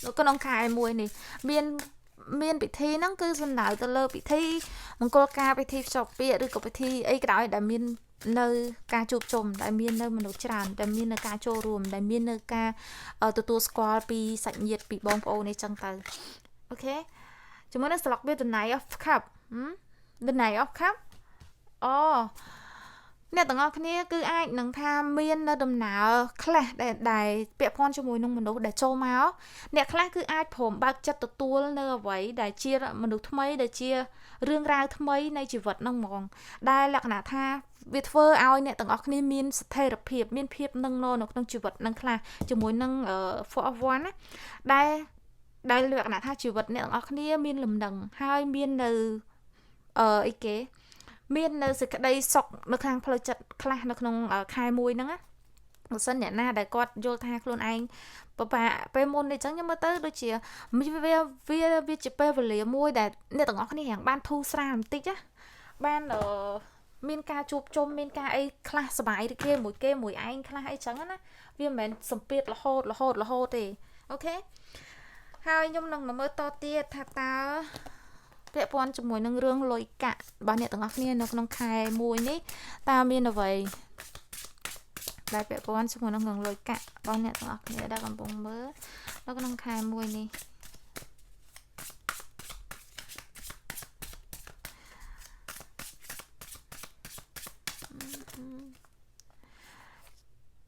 នៅក្នុងខែមួយនេះមានមានពិធីហ្នឹងគឺសំដៅទៅលើពិធីមង្គលការពិធីភ្ជាប់ពាក្យឬក៏ពិធីអីក៏ដោយដែលមាននៅការជួបជុំដែលមាននៅមនុស្សច្រើនដែលមាននៅការចូលរួមដែលមាននៅការទទួលស្គាល់ពីសាច់ញាតិពីបងប្អូននេះចឹងទៅ okay ជាមួយនឹងស្លឹកវា The Knight of Cup The Knight of Cup អូអ្នកទាំងអស់គ្នាគឺអាចនឹងថាមាននៅដំណើរខ្លះដែលដែលពាក់ព័ន្ធជាមួយនឹងមនុស្សដែលចូលមកអ្នកខ្លះគឺអាចព្រមបើកចិត្តទទួលនៅអ្វីដែលជាមនុស្សថ្មីដែលជារឿងរ៉ាវថ្មីនៃជីវិតហ្នឹងហ្មងដែលលក្ខណៈថាវាធ្វើឲ្យអ្នកទាំងអស់គ្នាមានស្ថិរភាពមានភាពនឹងននៅក្នុងជីវិតនឹងខ្លះជាមួយនឹង four of wands ណាដែលដែលលក្ខណៈថាជីវិតអ្នកទាំងអស់គ្នាមានលំនឹងហើយមាននៅអឺអីគេមាននៅសេចក្តីសុខនៅខាងផ្លូវចិត្តខ្លះនៅក្នុងខែមួយហ្នឹងណាបើសិនអ្នកណាដែលគាត់យល់ថាខ្លួនឯងពិបាកពេលមុននេះចឹងខ្ញុំមើលទៅដូចជាវាវាវាជាពេលវេលាមួយដែលអ្នកទាំងអស់គ្នារាងបានធូរស្រាលបន្តិចណាបានអឺមានការជួបជុំមានការអីខ្លះសบายរីករាយមួយគេមួយឯងខ្លះអីចឹងណាវាមិនមែនសម្ពាធរហូតរហូតរហូតទេ okay ហើយខ្ញុំនឹងមកមើលតទៀតថាតើពាក់ព័ន្ធជាមួយនឹងរឿងលុយកាក់របស់អ្នកទាំងអស់គ្នានៅក្នុងខែមួយនេះតើមានអ្វីដែលពាក់ព័ន្ធជាមួយនឹងរឿងលុយកាក់របស់អ្នកទាំងអស់គ្នាដែលកំពុងមើលនៅក្នុងខែមួយនេះ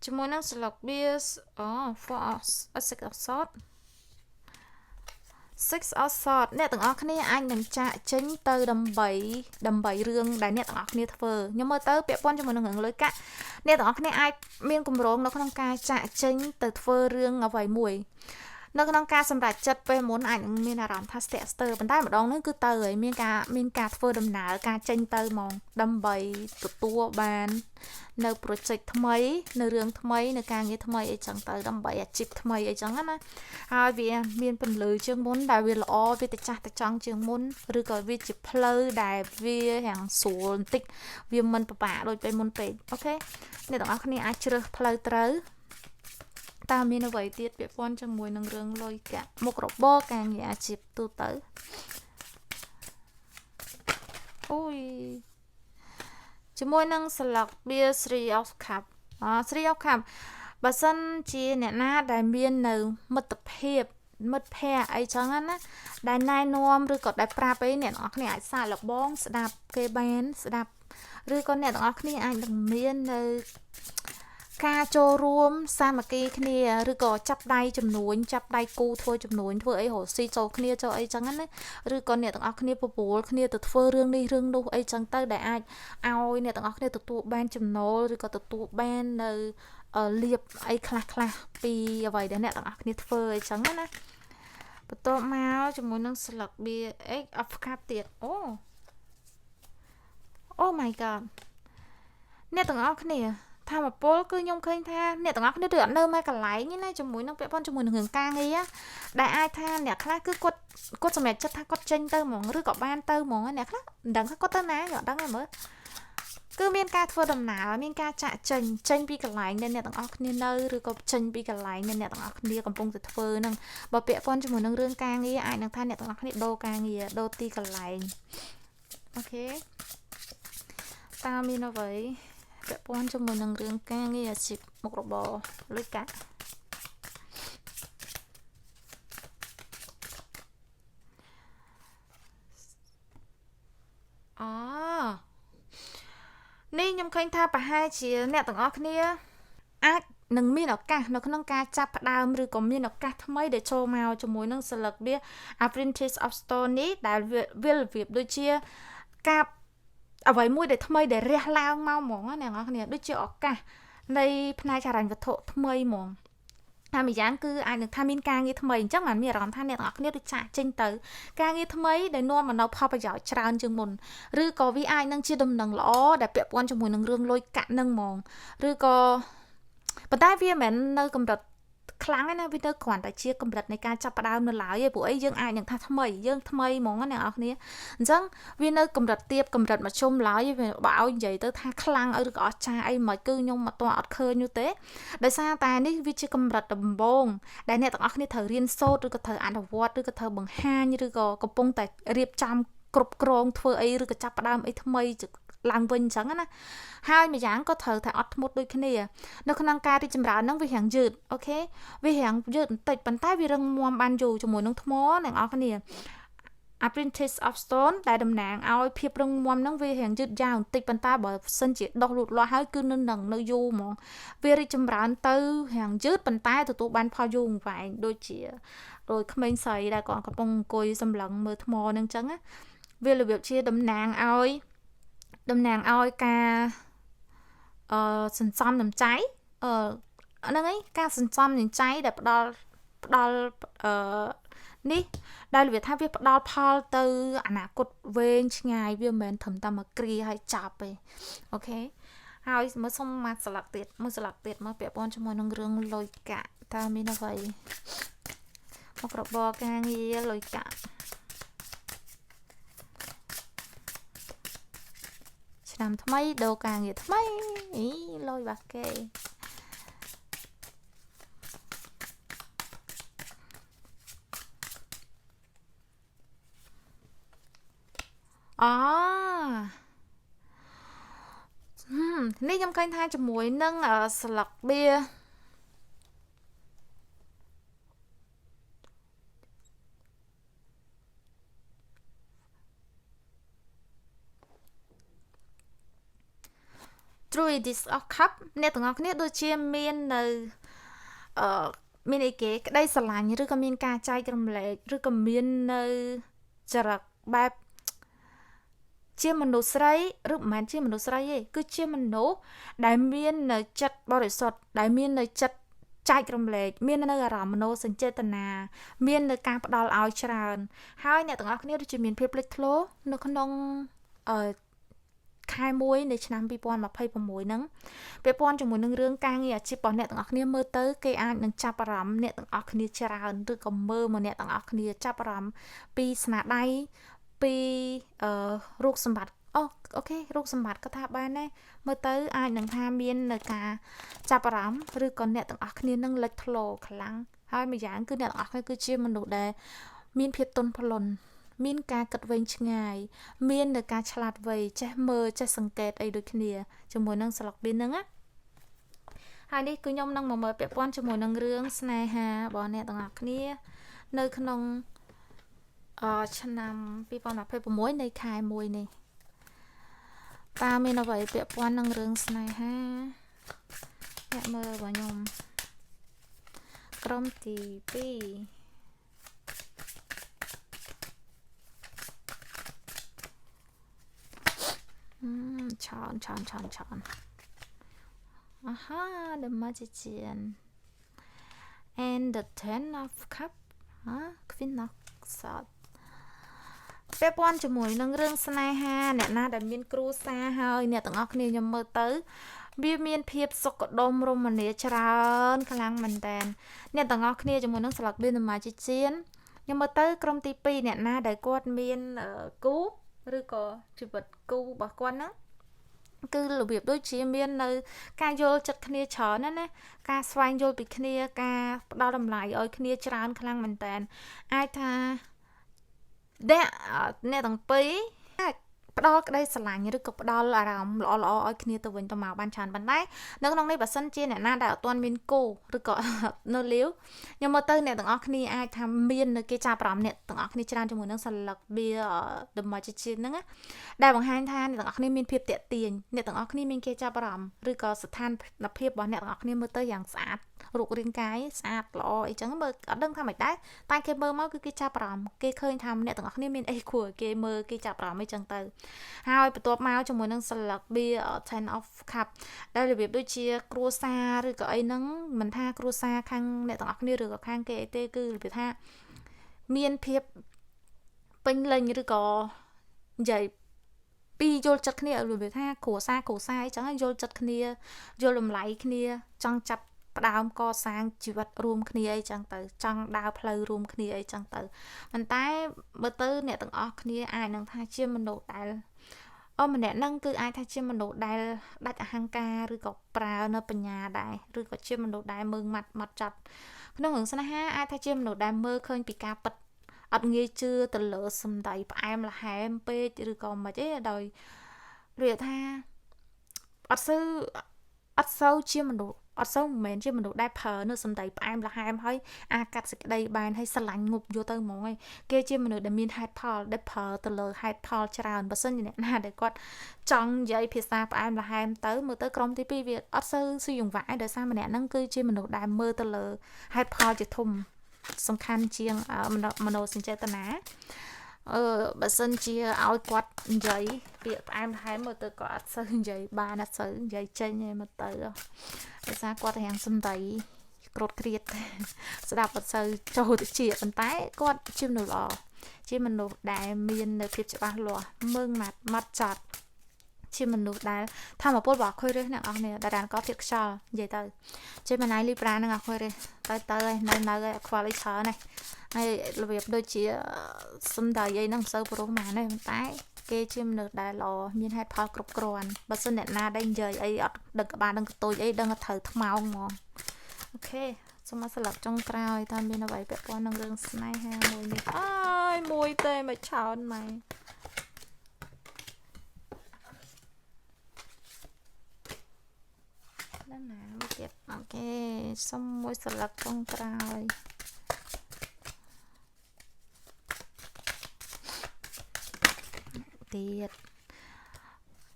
ជាមួយនឹងស្លឹក beers អូ four six of swords six of swords អ្នកទាំងអស់គ្នាអាចនឹងចាក់ចេញទៅដើម្បីដើម្បីរឿងដែលអ្នកទាំងអស់គ្នាធ្វើខ្ញុំមើលទៅពាក់ព័ន្ធជាមួយនឹងរឿងលុយកាក់អ្នកទាំងអស់គ្នាអាចមានគម្រោងនៅក្នុងការចាក់ចេញទៅធ្វើរឿងអ្វីមួយ នៅក្នុងការសម្រេចចិត្តពេលមុនអាចនឹងមានអារម្មណ៍ថាស្ទាក់ស្ទើរប៉ុន្តែម្ដងហ្នឹងគឺទៅហើយមានការធ្វើដំណើរការចេញទៅហ្មងដើម្បីទទួលបាននៅ project ថ្មីនៅរឿងថ្មីនៅការងារថ្មីអីចឹងទៅដើម្បីអាជីពថ្មីអីចឹងណាហើយវាមានពន្លឺជាងមុនដែលវាល្អវាទៅចាស់ទៅចង់ជាងមុនឬក៏វាជាផ្លូវដែលវារាងស្រួលបន្តិចវាមិនពិបាកដូចពេលមុនពេក okay អ្នកទាំងអស់គ្នាអាចជ្រើសផ្លូវត្រូវតើមានអ្វីទៀតពាក់ព័ន្ធជាមួយនឹងរឿងលុយកាក់មុខរបរការងារអាជីពទូទៅអូយជាមួយនឹងស្លឹកបៀ Three of Cup អ Three of Cup បើសិនជាអ្នកណាដែលមាននៅមិត្តភាពមិត្តភ័ក្តិអីចឹងណាដែលណែនាំឬក៏ដែលប្រាប់អីអ្នកទាំងអស់គ្នាអាចសាកល្បងស្ដាប់គេបានស្ដាប់ឬក៏អ្នកទាំងអស់គ្នាអាចនឹងមាននៅការចូលរួមសាមគ្គីគ្នាឬក៏ចាប់ដៃចំនួនចាប់ដៃគូធ្វើចំនួនធ្វើអីរកស៊ីចូលគ្នាចូលអីចឹងណាឬក៏អ្នកទាំងអស់គ្នាពពូលគ្នាទៅធ្វើរឿងនេះរឿងនោះអីចឹងទៅដែលអាចឲ្យអ្នកទាំងអស់គ្នាទទួលបានចំណូលឬក៏ទទួលបាននៅលៀបអីខ្លះខ្លះពីអ្វីដែលអ្នកទាំងអស់គ្នាធ្វើអីចឹងណាបន្ទាប់មកជាមួយនឹងស្លឹកបៀ Eight of Cup ទៀតអូ Oh my god អ្នកទាំងអស់គ្នាធម្មពលគឺខ្ញុំឃើញថាអ្នកទាំងអស់គ្នាដូចអត់នៅមកកន្លែងទេណាជាមួយនឹងពាក់ព័ន្ធជាមួយនឹងរឿងការងារដែលអាចថាអ្នកខ្លះគឺគាត់គាត់សម្រេចចិត្តថាគាត់ចេញទៅហ្មងឬក៏បានទៅហ្មងអ្នកខ្លះមិនដឹងថាគាត់ទៅណាក៏អត់ដឹងដែរមើលគឺមានការធ្វើដំណើរមានការចាក់ចេញចេញពីកន្លែងដែលអ្នកទាំងអស់គ្នានៅឬក៏ចេញពីកន្លែងដែលអ្នកទាំងអស់គ្នាកំពុងតែធ្វើហ្នឹងបើពាក់ព័ន្ធជាមួយនឹងរឿងការងារអាចនឹងថាអ្នកទាំងអស់គ្នាដូរការងារដូរទីកន្លែង okay តើមានអ្វីពាក់ព័ន្ធជាមួយនឹងរឿងការងារអាជីពមុខរបរលុយកាក់អូនេះខ្ញុំឃើញថាប្រហែលជាអ្នកទាំងអស់គ្នាអាចនឹងមានឱកាសនៅក្នុងការចាប់ផ្ដើមឬក៏មានឱកាសថ្មីដែលចូលមកជាមួយនឹងស្លឹកវា Apprentice of Stone នេះដែលវារបៀបដូចជាការអ្វីមួយដែលថ្មីដែលរះឡើងមកហ្មងណាអ្នកនរគ្នាដូចជាឱកាសនៃផ្នែកហិរញ្ញវត្ថុថ្មីហ្មងហើយម្យ៉ាងគឺអាចនឹងថាមានការងារថ្មីអញ្ចឹងបានមានអារម្មណ៍ថាអ្នកទាំងអស់គ្នាដូចចាក់ចេញទៅការងារថ្មីដែលនាំមកនូវផលប្រយោជន៍ច្រើនជាងមុនឬក៏វាអាចនឹងជាដំណឹងល្អដែលពាក់ព័ន្ធជាមួយនឹងរឿងលុយកាក់នឹងហ្មងឬក៏ប៉ុន្តែវាមិនមែននៅកម្រិតខ្លាំងទេណាវានៅគ្រាន់តែជាកម្រិតនៃការចាប់ផ្ដើមនៅឡើយឯងព្រោះអីយើងអាចនឹងថាថ្មីយើងថ្មីហ្មងណាអ្នកនរគ្នាអញ្ចឹងវានៅកម្រិតទៀបកម្រិតមធ្យមឡើយវាបើឲ្យនិយាយទៅថាខ្លាំងឬក៏អស្ចារ្យអីមិនគឺខ្ញុំអត់ទាន់អត់ឃើញនោះទេដោយសារតែនេះវាជាកម្រិតដំបូងដែលអ្នកទាំងអស់គ្នាត្រូវរៀនសូត្រឬក៏ត្រូវអនុវត្តឬក៏ត្រូវបង្ហាញឬក៏កំពុងតែរៀបចំគ្រប់គ្រងធ្វើអីឬក៏ចាប់ផ្ដើមអីថ្មីឡើងវិញអញ្ចឹងណាហើយម្យ៉ាងក៏ត្រូវតែអត់ធ្មត់ដូចគ្នានៅក្នុងការរីកចម្រើនហ្នឹងវារាងយឺត okay វារាងយឺតបន្តិចប៉ុន្តែវារឹងមាំបានយូរជាមួយនឹងថ្មអ្នកនរគ្នា Apprentice of Stone ដែលតំណាងឲ្យភាពរឹងមាំហ្នឹងវារាងយឺតយ៉ាវបន្តិចប៉ុន្តែបើសិនជាដោះលូតលាស់ហើយគឺនៅនឹងនៅយូរហ្មងវារីកចម្រើនទៅរាងយឺតប៉ុន្តែទទួលបានផលយូរអង្វែងដូចជាដោយក្មេងស្រីដែលគាត់កំពុងអង្គុយសម្លឹងមើលថ្មហ្នឹងអញ្ចឹងណាវារបៀបជាតំណាងឲ្យតំណាងឲ្យការអឺសន្សំសំចៃអឺហ្នឹងឯងការសន្សំសំចៃដែលផ្ដល់ផ្ដល់អឺនេះដែលវាថាវាផ្ដល់ផលទៅអនាគតវែងឆ្ងាយវាមិនមែនត្រឹមតែមួយគ្រាហើយចប់ទេ okay ហើយមើលសុំមួយស្លឹកទៀតមួយស្លឹកទៀតមកពាក់ព័ន្ធជាមួយនឹងរឿងលុយកាក់តើមានអ្វីមុខរបរការងារលុយកាក់ឆ្នាំថ្មីដូរការងារថ្មីអីលុយបាគេអូនេះខ្ញុំឃើញថាជាមួយនឹងស្លឹកបៀ Druidess of Cup អ្នកទាំងអស់គ្នាដូចជាមាននៅអឺមានអីគេក្តីស្រឡាញ់ឬក៏មានការចែករំលែកឬក៏មាននៅចរិតបែបជាមនុស្សស្រីឬមិនមែនជាមនុស្សស្រីទេគឺជាមនុស្សដែលមាននៅចិត្តបរិសុទ្ធដែលមាននៅចិត្ត ចែករំលែកមាននៅអារម្មណ៍មโนសញ្ចេតនាមាននៅការផ្ដល់ឲ្យច្រើនហើយអ្នកទាំងអស់គ្នាដូចជាមានភាពលេចធ្លោនៅក្នុងអឺខែ1នៃឆ្នាំ2026ហ្នឹងពាក់ព័ន្ធជាមួយនឹងរឿងការងារអាជីពរបស់អ្នកទាំងអស់គ្នាមើលទៅគេអាចនឹងចាប់អារម្មណ៍អ្នកទាំងអស់គ្នាច្រើនឬក៏មើលមកអ្នកទាំងអស់គ្នាចាប់អារម្មណ៍ពីស្នាដៃពីរូបសម្បត្តិអូ okay រូបសម្បត្តិក៏ថាបានដែរមើលទៅអាចនឹងថាមាននៅការចាប់អារម្មណ៍ឬក៏អ្នកទាំងអស់គ្នានឹងលេចធ្លោខ្លាំងហើយម្យ៉ាងគឺអ្នកទាំងអស់គ្នាគឺជាមនុស្សដែលមានភាពទន់ភ្លន់មានការគិតវែងឆ្ងាយមាននៅការឆ្លាតវៃចេះមើលចេះសង្កេតអីដូចគ្នាជាមួយនឹងស្លឹកបៀនហ្នឹងណាហើយនេះគឺខ្ញុំនឹងមកមើលពាក់ព័ន្ធជាមួយនឹងរឿងស្នេហារបស់អ្នកទាំងអស់គ្នានៅក្នុងឆ្នាំ2026នៃខែ1នេះតើមានអ្វីពាក់ព័ន្ធនឹងរឿងស្នេហាអ្នកមើលរបស់ខ្ញុំក្រុមទី2ឆនឆនឆនឆនអាហា the magician and the ten of cup ហ៎ queen of swords ពាក់ព័ន្ធជាមួយនឹងរឿងស្នេហាអ្នកណាដែលមានគ្រួសារហើយអ្នកទាំងអស់គ្នាខ្ញុំមើលទៅវាមានភាពសុខដុមរមនាច្រើនខ្លាំងមែនតើអ្នកទាំងអស់គ្នាជាមួយនឹងស្លឹកបៀនសមាជិកជានខ្ញុំមើលទៅក្រុមទី2អ្នកណាដែលគាត់មានគូឬក៏ជីវិតគូរបស់គាត់ហ្នឹងគឺរបៀបដូចជាមាននៅការយល់ចិត្តគ្នាច្រើនណាណាការស្វែងយល់ពីគ្នាការផ្ដល់តម្លៃឲ្យគ្នាច្រើនខ្លាំងមែនតើអាចថាអ្នកអ្នកទាំងពីរអាចផ្ដល់ក្តីស្រឡាញ់ឬក៏ផ្ដល់អារម្មណ៍ល្អល្អឲ្យគ្នាទៅវិញទៅមកបានច្រើនប៉ុន្តែនៅក្នុងនេះបើសិនជាអ្នកណាដែលអត់ទាន់មានគូឬក៏នៅលាវខ្ញុំមើលទៅអ្នកទាំងអស់គ្នាអាចថាមាននៅគេចាប់អារម្មណ៍អ្នកទាំងអស់គ្នាច្រើនជាមួយនឹងសន្លឹកបៀ The Magician ហ្នឹងណាដែលបង្ហាញថាអ្នកទាំងអស់គ្នាមានភាពតាក់ទាញអ្នកទាំងអស់គ្នាមានគេចាប់អារម្មណ៍ឬក៏ស្ថានភាពរបស់អ្នកទាំងអស់គ្នាមើលទៅយ៉ាងស្អាតរូបរាងកាយស្អាតល្អអីចឹងមើលអត់ដឹងថាម៉េចដែរតែគេមើលមកគឺគេចាប់អារម្មណ៍គេឃើញថាអ្នកទាំងអស់គ្នាមានអីគួរគេមើលគេចាប់អារម្មណ៍អីចឹងទៅហើយបន្ទាប់មកជាមួយនឹងសន្លឹកបៀ Ten of Cup ដែលរបៀបដូចជាគ្រួសារឬក៏អីហ្នឹងមិនថាគ្រួសារខាងអ្នកទាំងអស់គ្នាឬក៏ខាងគេអីទេគឺរបៀបថាមានភាពពេញលេញឬក៏និយាយពីយល់ចិត្តគ្នារបៀបថាគ្រួសារគ្រួសារអីចឹងយល់ចិត្តគ្នាយល់តម្លៃគ្នាចង់ចាប់ផ្ដើមកសាងជីវិតរួមគ្នាអីចឹងទៅចង់ដើរផ្លូវរួមគ្នាអីចឹងទៅប៉ុន្តែមើលទៅអ្នកទាំងអស់គ្នាអាចនឹងថាជាមនុស្សដែលអូម្នាក់ហ្នឹងគឺអាចថាជាមនុស្សដែលដាច់អហង្ការឬក៏ប្រើនៅបញ្ញាដែរឬក៏ជាមនុស្សដែលមើងម៉ាត់ម៉ាត់ចត់ក្នុងរឿងស្នេហាអាចថាជាមនុស្សដែលមើលឃើញពីការពិតអត់ងាយជឿទៅលើសម្ដីផ្អែមល្ហែមពេកឬក៏មិនទេដោយនិយាយថាអត់សូវអត់សូវជាមនុស្សអត់សូវមិនមែនជាមនុស្សដែលប្រើនៅសម្ដីផ្អែមល្ហែមហើយអាកាត់សេចក្តីបានហើយស្រឡាញ់ងប់យកទៅហ្មងឯងគេជាមនុស្សដែលមានហេតុផលដែលប្រើទៅលើហេតុផលច្រើនបើសិនជាអ្នកណាដែលគាត់ចង់និយាយភាសាផ្អែមល្ហែមទៅមើលទៅក្រុមទី2វាអត់សូវស៊ីចង្វាក់ឯងដោយសារម្នាក់ហ្នឹងគឺជាមនុស្សដែលមើលទៅលើហេតុផលជាធំសំខាន់ជាងមโนសញ្ចេតនាអឺបើសិនជាឲ្យគាត់និយាយពាក្យផ្អែមល្ហែមមើលទៅក៏អត់សូវនិយាយបានអត់សូវនិយាយចេញទេមើលទៅដោយសារគាត់រាងសំដីក្រោតក្រៀតស្ដាប់អត់សូវចូលទៅជាប៉ុន្តែគាត់ជាមនុស្សល្អជាមនុស្សដែលមាននៅភាពច្បាស់លាស់មើងម៉ាត់ម៉ាត់ចត់ជាមនុស្សដែលធម្មពលរបស់អខុយរឹសអ្នកនរគ្នាតារានកោធាតខ្យល់និយាយទៅចេះម៉ណៃលីប្រានឹងអខុយរឹសទៅទៅឯនៅនៅឯខ្វល់អីច្រើនណាស់ហើយរបៀបដូចជាសំដីអីហ្នឹងមិនសូវព្រោះហ្មងទេប៉ុន្តែគេជាមនុស្សដែលល្អមានហេតុផលគ្រប់គ្រាន់បើសិនអ្នកណាដែលនិយាយអីអត់ដឹងក្បាលដឹងកតុយអីដឹងថាត្រូវថ្មោងហ្មង okay សូមមកស្លឹកចុងក្រោយតើមានអ្វីពាក់ព័ន្ធនឹងរឿងស្នេហាមួយនេះអើយមួយទេមិនឆោនម៉ែដល់ណាមួយទៀត okay សុំមួយស្លឹកចុងក្រោយទៀត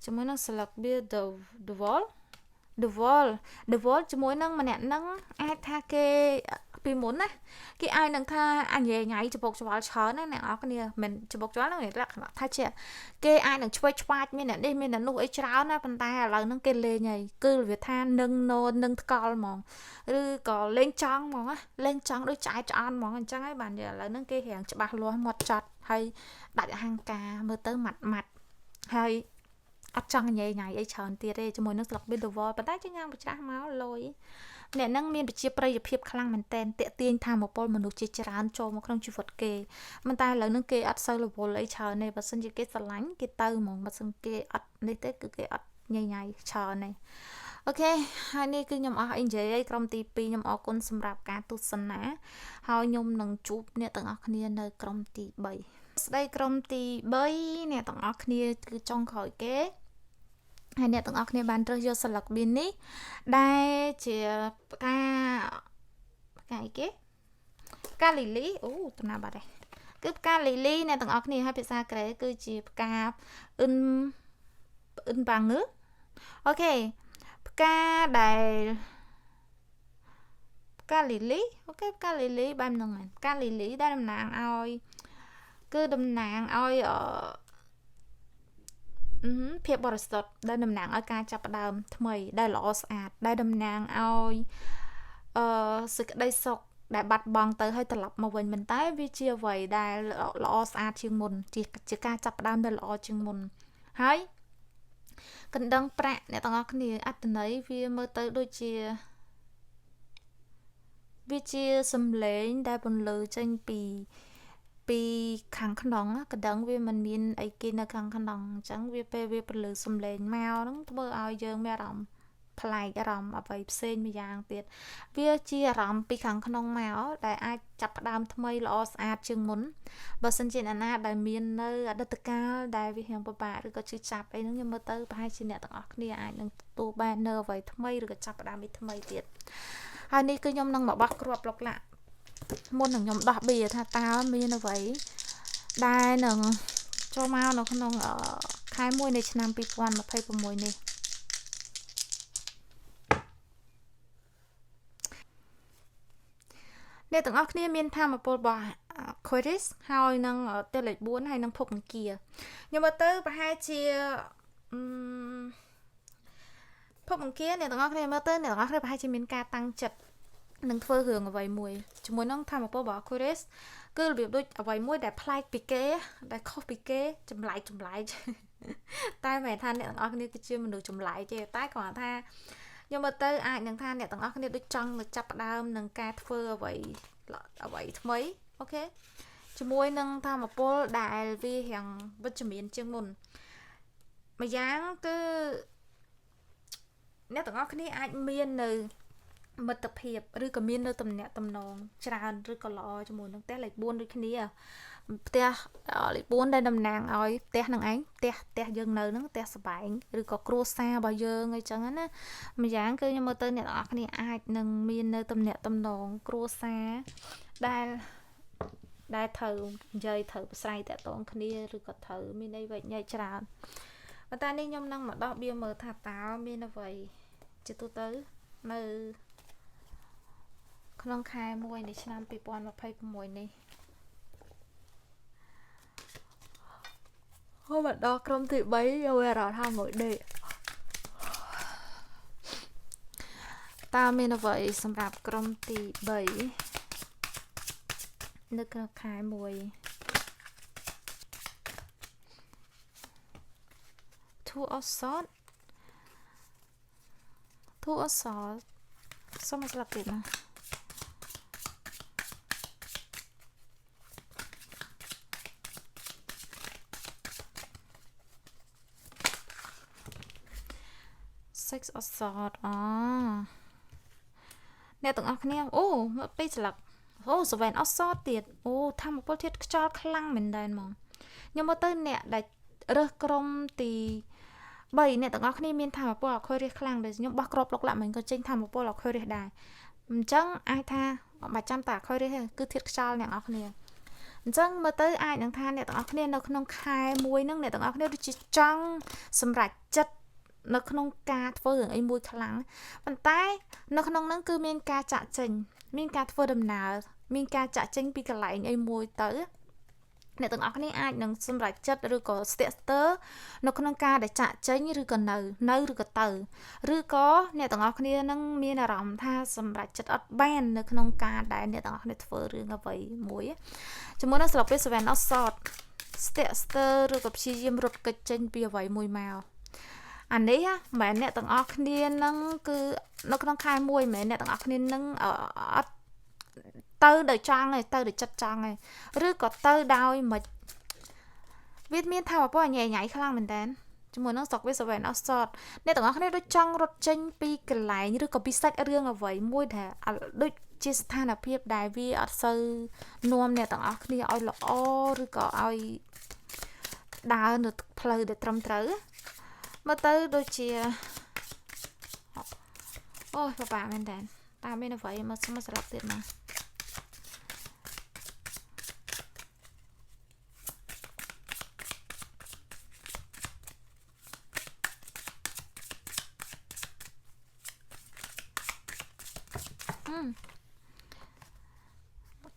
ជាមួយនឹងស្លឹកវា the wall the wall the wall ជាមួយនឹងម្នាក់នឹងអាចថាគេពី ពីមុនណាគេអាចនឹងថាអញញ៉ៃច្បុកច្បល់ច្រើនណាអ្នកនរគ្នាមិនច្បុកច្បល់ហ្នឹងលក្ខណៈថាជាគេអាចនឹងឆ្វេងឆ្វាចមានអ្នកនេះមានអ្នកនោះអីច្រើនណាប៉ុន្តែឥឡូវហ្នឹងគេលេងហើយគឺវាថានឹងណូនឹងថ្កល់ហ្មងឬក៏លេងចង់ហ្មងណាលេងចង់ដូចឆ្អែតឆ្អន់ហ្មងអញ្ចឹងហើយបានឥឡូវហ្នឹងគេរៀងច្បាស់លាស់មាត់ចត់ហើយដាច់អហង្ការមើលទៅម៉ាត់ម៉ាត់ហើយអត់ចង់ញ៉ៃញ៉ៃអីច្រើនទៀតទេជាមួយនឹងស្លឹក Build the Wall ប៉ុន្តែជាងយ៉ាងប្រច្រាស់មកលយអ្នកនឹងមានប្រជាប្រិយភាពខ្លាំងមែនតែនតាក់ទាញធម៌ពលមនុស្សជាច្រើនចូលមកក្នុងជីវិតគេប៉ុន្តែឥឡូវនឹងគេអត់សូវរវល់អីច្រើនទេបើសិនជាគេស្រឡាញ់គេទៅហ្មងបើសិនគេអត់នេះទេគឺគេអត់ញ៉ៃញ៉ៃច្រើនទេOK ហើយនេះគឺខ្ញុំអស់អីនិយាយអីក្រុមទី2ខ្ញុំអរគុណសម្រាប់ការទស្សនាហើយខ្ញុំនឹងជួបអ្នកទាំងអស់គ្នានៅក្រុមទី3ស្ដីក្រុមទី3អ្នកទាំងអស់គ្នាគឺចុងក្រោយគេហើយអ្នកទាំងអស់គ្នាបានរើសយកស្លឹកបៀននេះដែលជាផ្កាផ្កាអីគេផ្កាលីលីអូតំណាបាត់ហើយគឺផ្កាលីលីអ្នកទាំងអស់គ្នាហើយភាសាកូរ៉េគឺជាផ្កាអ៊ិនអ៊ិនបាងឺOK ផ្កាដែលផ្កាលីលីOK ផ្កាលីលីបែបហ្នឹងផ្កាលីលីដែលតំណាងឲ្យគឺតំណាងឲ្យអឺភាពបរិសុទ្ធដែលតំណាងឲ្យការចាប់ផ្ដើមថ្មីដែលល្អស្អាតដែលតំណាងឲ្យអឺសេចក្តីសុខដែលបាត់បង់ទៅហើយត្រឡប់មកវិញមិនតែវាជាអ្វីដែលល្អស្អាតជាងមុនជាការចាប់ផ្ដើមដែលល្អជាងមុនហើយកណ្ដឹងប្រាក់អ្នកទាំងអស់គ្នាអត្តន័យវាមើលទៅដូចជាវាជាសំឡេងដែលពន្លឺចេញពីខាងក្នុងកណ្ដឹងវាមិនមានអីគេនៅខាងក្នុងអញ្ចឹងវាពេលវាពលឺសំឡេងមកហ្នឹងធ្វើឲ្យយើងមានអារម្មណ៍ប្លែកអារម្មណ៍អ្វីផ្សេងម្យ៉ាងទៀតវាជាអារម្មណ៍ពីខាងក្នុងមកដែលអាចចាប់ផ្ដើមថ្មីល្អស្អាតជាងមុនបើសិនជាអ្នកណាដែលមាននៅអតីតកាលដែលវារៀងពិបាកឬក៏ឈឺចាប់អីហ្នឹងខ្ញុំមើលទៅប្រហែលជាអ្នកទាំងអស់គ្នាអាចនឹងទទួលបាននៅអ្វីថ្មីឬក៏ចាប់ផ្ដើមពីថ្មីទៀតហើយនេះគឺខ្ញុំនឹងមកបោះគ្រាប់លុកឡាក់មុននឹងខ្ញុំដោះបៀថាតើមានអ្វីដែលនឹងចូលមកនៅក្នុងខែ1នៃឆ្នាំ2026នេះអ្នកទាំងអស់គ្នាមានធម៌ពលរបស់ Aquarius ហើយនឹងតេលេខ4ហើយនឹងភពអង្គាខ្ញុំមើលទៅប្រហែលជាអឺភពអង្គាអ្នកទាំងអស់គ្នាមើលទៅអ្នកទាំងអស់គ្នាប្រហែលជាមានការតាំងចិត្តនឹងធ្វើរឿងអ្វីមួយជាមួយនឹងធម៌ពលរបស់ Aquarius គឺរបៀបដូចអ្វីមួយដែលប្លែកពីគេដែលខុសពីគេចម្លែកចម្លែកតែមិនមែនថាអ្នកទាំងអស់គ្នាគឺជាមនុស្សចម្លែកទេតែគ្រាន់ថាខ្ញុំមើលទៅអាចនឹងថាអ្នកទាំងអស់គ្នាដូចចង់ទៅចាប់ផ្ដើមនឹងការធ្វើអ្វីអ្វីថ្មីOK ជាមួយនឹងធម៌ពលដែលវារៀងវិជ្ជមានជាងមុនម្យ៉ាងគឺអ្នកទាំងអស់គ្នាអាចមាននៅមិត្តភាពឬក៏មាននៅតំណាក់តំណងច្រើនឬក៏ល្អជាមួយនឹងផ្ទះលេខ4ដូចគ្នាផ្ទះលេខ4ដែលតំណាងឲ្យផ្ទះនឹងឯងផ្ទះផ្ទះយើងនៅហ្នឹងផ្ទះសបែងឬក៏គ្រួសាររបស់យើងអីចឹងណាម្យ៉ាងគឺខ្ញុំមើលទៅអ្នកទាំងអស់គ្នាអាចនឹងមាននៅតំណាក់តំណងគ្រួសារដែលត្រូវនិយាយត្រូវប្រស្រ័យតាក់ទងគ្នាឬក៏ត្រូវមានអីវែកញែកច្រើនប៉ុន្តែនេះខ្ញុំនឹងមកដោះបៀមើលថាតើមានអ្វីជាទូទៅនៅក្នុងខែ1នៃឆ្នាំ2026នេះហូមកដល់ក្រុមទី3យកអារម្មណ៍ថាមួយដេកតើមានអ្វីសម្រាប់ក្រុមទី3នៅក្នុងខែ1 Two of Swords Two of Swords សូមស្លាប់ទៀតណា Six of Swords អូអ្នកទាំងអស់គ្នាអូមកពីរស្លឹកអូ Seven of Swords ទៀតអូធម្មពលធាតុខ្យល់ខ្លាំងមែនតើហ្មងខ្ញុំមើលទៅអ្នកដែលរើសក្រុមទី3អ្នកទាំងអស់គ្នាមានធម៌ពល Aquarius ខ្លាំងដែលខ្ញុំបោះគ្រាប់លុកឡាក់មិញក៏ចេញធម៌ពល Aquarius ដែរអញ្ចឹងអាចថាមិនចាំតែ Aquarius ទេគឺធាតុខ្យល់អ្នកទាំងអស់គ្នាអញ្ចឹងមើលទៅអាចនឹងថាអ្នកទាំងអស់គ្នានៅក្នុងខែមួយហ្នឹងអ្នកទាំងអស់គ្នាដូចជាចង់សម្រេចចិត្តនៅក្នុងការធ្វើរឿងអីមួយខ្លាំងប៉ុន្តែនៅក្នុងហ្នឹងគឺមានការចាក់ចេញ មានការធ្វើដំណើរមានការចាក់ចេញពីកន្លែងអីមួយទៅអ្នកទាំងអស់គ្នាអាចនឹងសម្រេចចិត្តឬក៏ស្ទាក់ស្ទើរនៅក្នុងការដែលចាក់ចេញឬក៏នៅនៅឬក៏ទៅឬក៏អ្នកទាំងអស់គ្នានឹងមានអារម្មណ៍ថាសម្រេចចិត្តអត់បាននៅក្នុងការដែលអ្នកទាំងអស់គ្នាធ្វើរឿងអ្វីមួយជាមួយនឹងស្លាបពេល Seven of Swords ស្ទាក់ស្ទើរឬក៏ព្យាយាមរត់គេចចេញពីអ្វីមួយមកអានេះមិនមែនអ្នកទាំងអស់គ្នានឹងគឺនៅក្នុងខែមួយមិនមែនអ្នកទាំងអស់គ្នានឹងអត់ទៅដោយចង់ទេទៅដោយចិត្តចង់ទេឬក៏ទៅដោយមិនវាមានថាបពញ៉ៃញ៉ៃខ្លាំងមែនតើជាមួយនឹងស្រុកវា Seven of Swords អ្នកទាំងអស់គ្នាដូចចង់រត់ចេញពីកន្លែងឬក៏ពីសាច់រឿងអ្វីមួយដែលដូចជាស្ថានភាពដែលវាអត់សូវនាំអ្នកទាំងអស់គ្នាឲ្យល្អឬក៏ឲ្យដើរនៅផ្លូវដែលត្រឹមត្រូវមើលទៅដូចជាអូយពិបាកមែនតើតើមានអ្វីមកមកស្លាប់ទៀតមក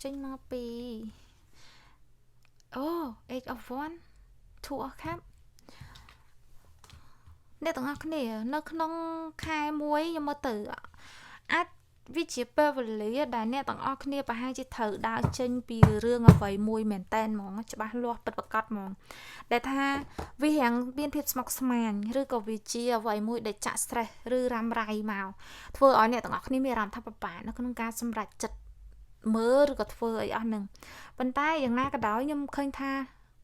ចេញមកពីអូ Eight of One Two of Cup អ្នកទាំងអស់គ្នានៅក្នុងខែមួយខ្ញុំមើលទៅអាចវាជាពេលវេលាដែលអ្នកទាំងអស់គ្នាប្រហែលជាត្រូវដើរចេញពីរឿងអ្វីមួយមែនតែនហ្មងច្បាស់លាស់ពិតប្រាកដហ្មងដែលថាវារាងមានភាពស្មុគស្មាញឬក៏វាជាអ្វីមួយដែលចាក់ stress ឬរ៉ាំរ៉ៃមកធ្វើឲ្យអ្នកទាំងអស់គ្នាមានអារម្មណ៍ថាពិបាកនៅក្នុងការសម្រេចចិត្តមើលឬក៏ធ្វើអីអស់ហ្នឹងប៉ុន្តែយ៉ាងណាក៏ដោយខ្ញុំឃើញថា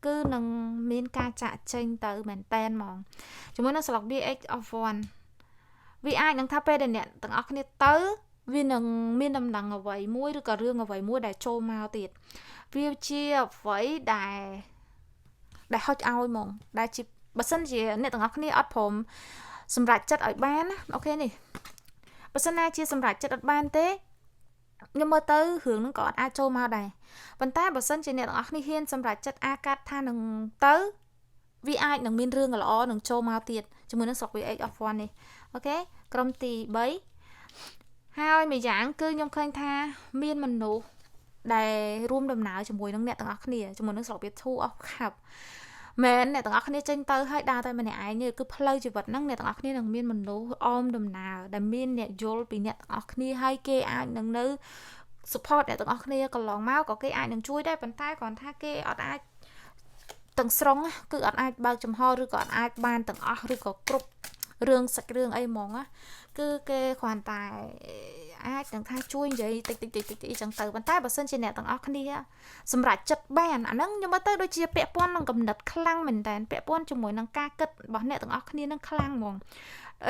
គឺនឹងមានការចាក់ចេញទៅមែនតែនហ្មងជាមួយនឹងស្លឹក BX of 1វាអាចនឹងថាពេលដែលអ្នកទាំងអស់គ្នាទៅវានឹងមានដំណឹងអ្វីមួយឬក៏រឿងអ្វីមួយដែលចូលមកទៀតវាជាអ្វីដែលដែលហុចឲ្យហ្មងដែលជាបើសិនជាអ្នកទាំងអស់គ្នាអត់ព្រមសម្រេចចិត្តឲ្យបានណា okay នេះបើសិនណាជាសម្រេចចិត្តអត់បានទេខ្ញុំមើលទៅរឿងហ្នឹងក៏អត់អាចចូលមកដែរប៉ុន្តែបើសិនជាអ្នកទាំងអស់គ្នាហ៊ានសម្រេចចិត្តអាកាត់ថានឹងទៅវាអាចនឹងមានរឿងល្អនឹងចូលមកទៀតជាមួយនឹងស្រុក VH of 1នេះ okay ក្រុមទី3ហើយមួយយ៉ាងគឺខ្ញុំឃើញថាមានមនុស្សដែលរួមដំណើរជាមួយនឹងអ្នកទាំងអស់គ្នាជាមួយនឹងស្រុកវា Two of Cup មែនអ្នកទាំងអស់គ្នាចេញទៅហើយដើរតែម្នាក់ឯងទេគឺផ្លូវជីវិតហ្នឹងអ្នកទាំងអស់គ្នានឹងមានមនុស្សអមដំណើរដែលមានអ្នកយល់ពីអ្នកទាំងអស់គ្នាហើយគេអាចនឹងនៅ support អ្នកទាំងអស់គ្នាកន្លងមកក៏គេអាចនឹងជួយដែរប៉ុន្តែគ្រាន់ថាគេអត់អាចទាំងស្រុងគឺអត់អាចបើកចំហឬក៏អត់អាចបានទាំងអស់ឬក៏គ្រប់រឿងសាច់រឿងអីហ្មងណាគឺគេគ្រាន់តែអាចនឹងថាជួយនិយាយតិចតិចតិចតិចអីចឹងទៅប៉ុន្តែបើសិនជាអ្នកទាំងអស់គ្នាសម្រាប់ចិត្តបានអាហ្នឹងខ្ញុំមើលទៅដូចជាពាក់ព័ន្ធនឹងកំណត់ខ្លាំងមែនតើពាក់ព័ន្ធជាមួយនឹងការគិតរបស់អ្នកទាំងអស់គ្នានឹងខ្លាំងហ្មង